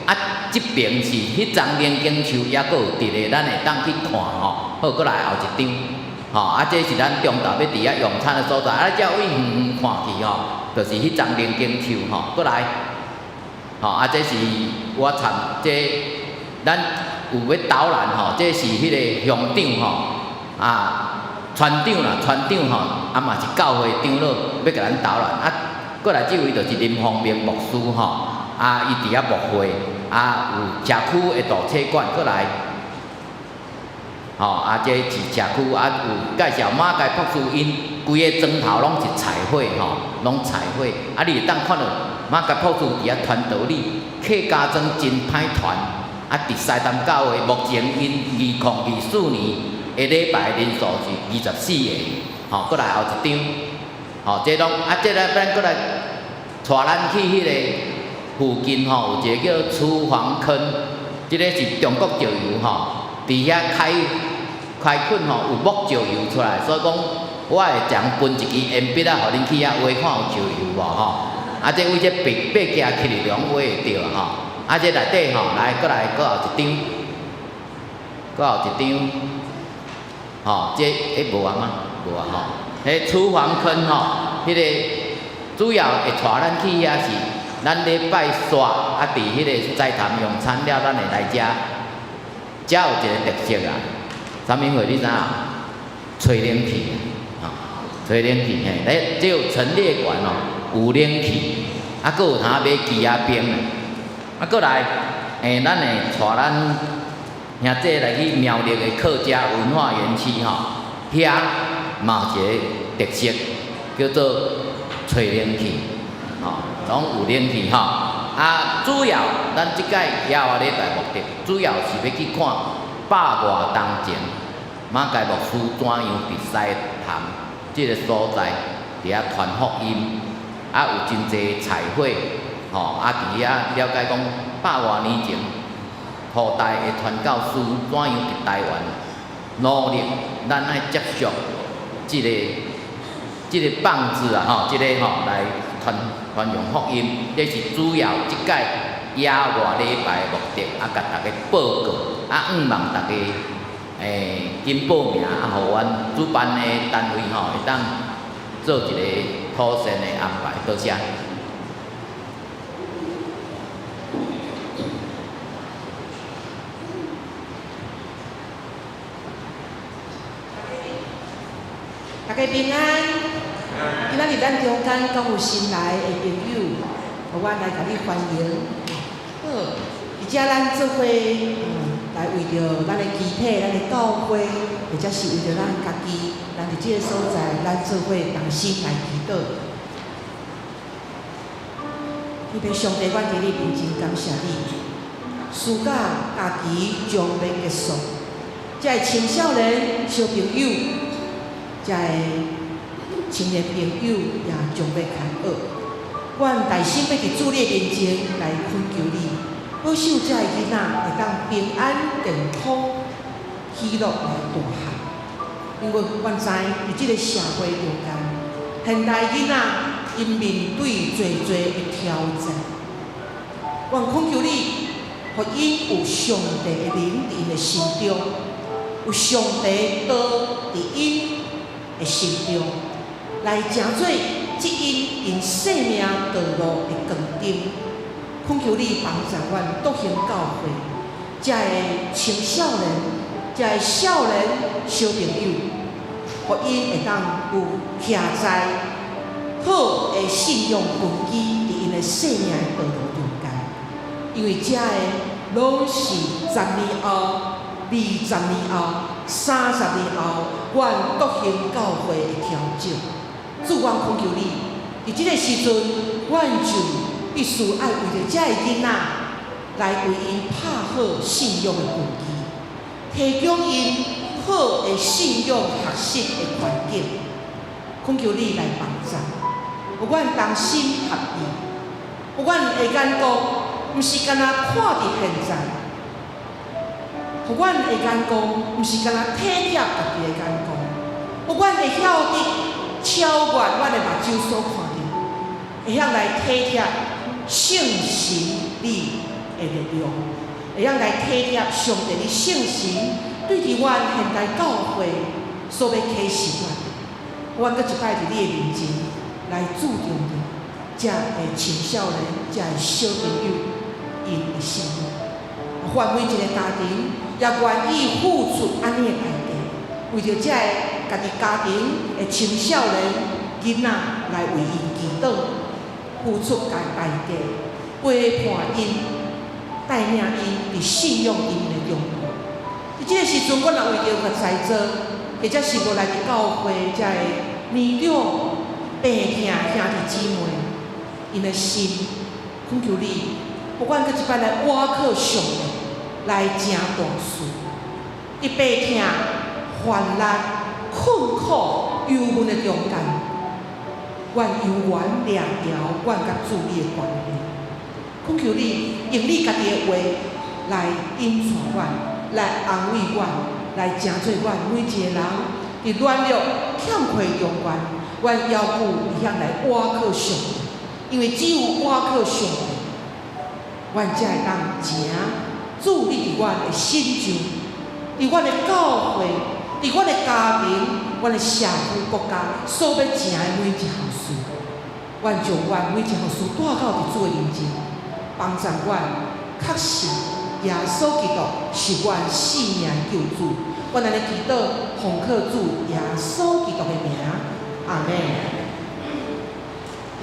Speaker 10: 啊，這爿是彼叢靈經樹猶閣有佇咧，咱會當去看吼。好，閣來後一張，吼，啊，這是咱中晝欲佇遐用餐的所在，啊，這位遠遠看去吼，就是彼叢靈經樹吼。閣來，吼，啊，這是我參這，咱有欲導覽吼，這是彼個鄉長吼，啊。村長啦，村長吼，啊嘛是教會長老，欲共咱導覽。啊，過來這位就是林宏明牧師吼，啊，伊佇遐牧會，啊，有社區的圖書館過來，吼，啊，這是社區，啊，有介紹馬偕博士𪜶規个磚頭攏是彩繪吼，攏彩繪。啊，你會當看著馬偕博士佇遐傳道理，客家莊真歹傳。啊，佇西潭教會目前𪜶2024年。的禮拜人數是24個，吼，閣來後一張，吼，這攏啊，這個咱閣來帶咱去彼个附近吼，有一个叫厨房坑，這个是中國石油吼，佇遐開開墾吼，有木石油出來，所以講我會將分一支鉛筆仔，予恁去遐畫看有石油無吼？啊，這為這爬爬行起來攏畫會著吼。啊，這內底吼，來，閣來，閣後一張，閣後一張，吼，這欸無啊嗎？無啊吼。彼廚房坑吼，彼個主要會帶咱去遐是，咱咧拜煞啊，佇彼個齋壇用餐了，咱會來遮，遮有一個特色啊。啥物貨你知影？吹冷氣啊，吹冷氣嘿，咧這有陳列館哦，有冷氣，啊，閣有通買枝仔冰的，啊，閣來，咱會帶咱兄弟來去苗栗的客家文化園區吼，遐嘛有一個特色，叫做吹冷氣，吼，攏有冷氣吼。啊，主要咱這擺野外禮拜目的，主要是欲去看百外冬前馬偕牧師怎樣佇西潭這个所在佇遐傳福音，啊，有真濟彩繪，吼，啊，佇遐了解講百外年前古代的傳教士怎樣佇台灣努力，咱愛接續這个這个棒子啊，吼，這个吼來傳傳揚福音，這是主要這擺野外禮拜的目的，啊，共大家報告，啊，向望大家緊報名，啊，予阮主辦的單位吼會當做一個妥善的安排，多謝。
Speaker 18: 大家平安。今仔日咱中間敢有新來的朋友，予阮來共你歡迎。好，佇遮咱做伙來為著咱的肢體、咱的教會，或者是為著咱家己，咱佇這个所在，咱做伙同心來祈禱。天父上帝，阮佇你面前感謝你。暑假假期將欲結束，遮个青少年小朋友，遮个青年朋友也將欲開學。阮大心欲佇主你的面前來懇求你，保守遮个囡仔會當平安、健康、喜樂來大漢。因為阮知佇這个社會中間，現代囡仔𪜶面對濟濟的挑戰。阮懇求你，予𪜶有上帝的靈佇𪜶的心中，有上帝道佇𪜶的心中，來成做指引𪜶生命道路的光燈。懇求你幫助阮篤行教會，遮个青少年、遮个少年小朋友，予𪜶會當有徛在好的信仰根基佇𪜶的生命的道路中間。因為遮个攏是十年後、20年後、30年後，阮篤行教會的調整。主，阮懇求你，佇這个時陣，阮就必須愛為著遮个囡仔來為𪜶拍好信仰的根基，提供𪜶好的信仰學習的環境。懇求你來幫助，予阮同心合意，予阮的眼光毋是干焦看佇現在，予阮的眼光毋是干焦體貼家己的眼光，予阮會曉得超越阮的目睭所看著，會曉來體貼聖神你的力量，會曉來體貼上帝你聖神對佇阮現代教會所欲啟示阮。阮閣一擺佇你的面前來注重著遮个青少年、遮个小朋友𪜶的信仰。凡每一个家庭也願意付出按呢的代價，為著遮个家己家庭的青少年囡仔來為𪜶祈禱，付出代價，陪伴𪜶，帶領𪜶佇信仰𪜶的中途。佇這个時陣，阮若為著在座，或者是無來佇教會遮个年長、病疼兄弟姊妹，𪜶的心懇求你，予阮閣一擺來倚靠上帝，來成大事。佇病疼、患難、困苦、憂悶的中間，阮猶原掠牢阮佮主你的關係。恳求你用你家己的話來引帶阮，來安慰阮，來成做阮每一个人佇軟弱欠缺中間，阮猶舊會曉來倚靠上帝，因為只有倚靠上帝，阮才會當成主你佇阮的身上，佇阮的教會，佇阮的家庭，阮的社區、國家所欲成的每一項事，阮將阮每一項事帶到佇主的面前，幫助阮確信耶穌基督是阮性命的救主。阮按呢祈禱，奉靠主耶穌基督的名，阿們。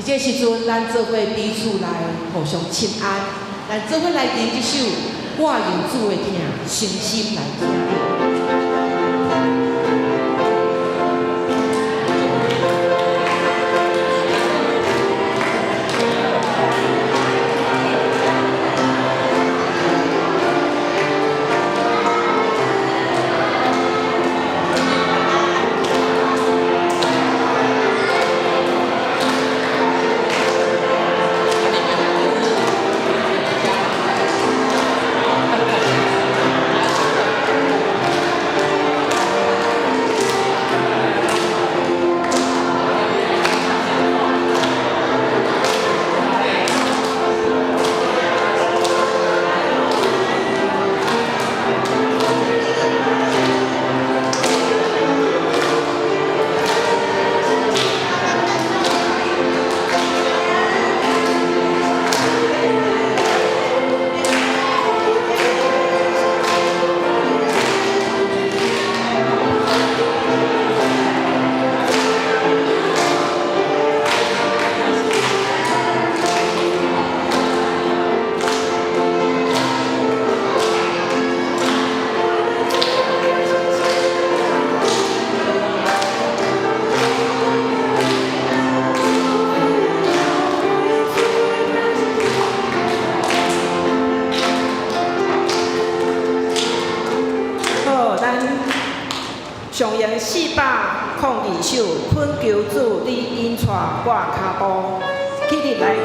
Speaker 18: 佇這時陣，咱做伙彼此來互相親愛，咱做伙來彈這首《我用主的疼，誠心來疼你》。好，咱上用402首，懇求主你引帶我跤步，起立來迎。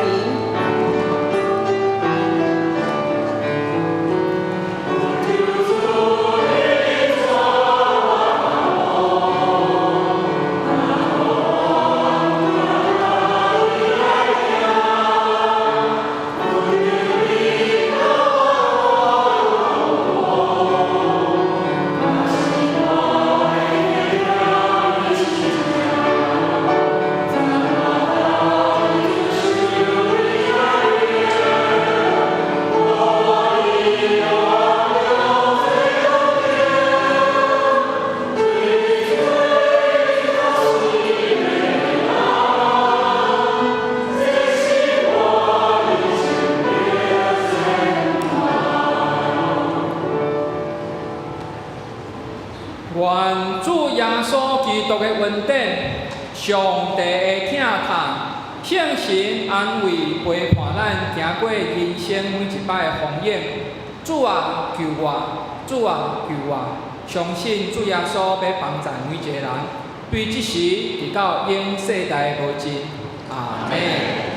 Speaker 8: 願主耶穌基督的恩典、上帝的疼痛、聖神安慰陪伴咱行過人生每一擺的風雨。主啊，救我！主啊，救我！相信主耶穌欲幫助每一个人，對這時直到永世代無盡。阿們。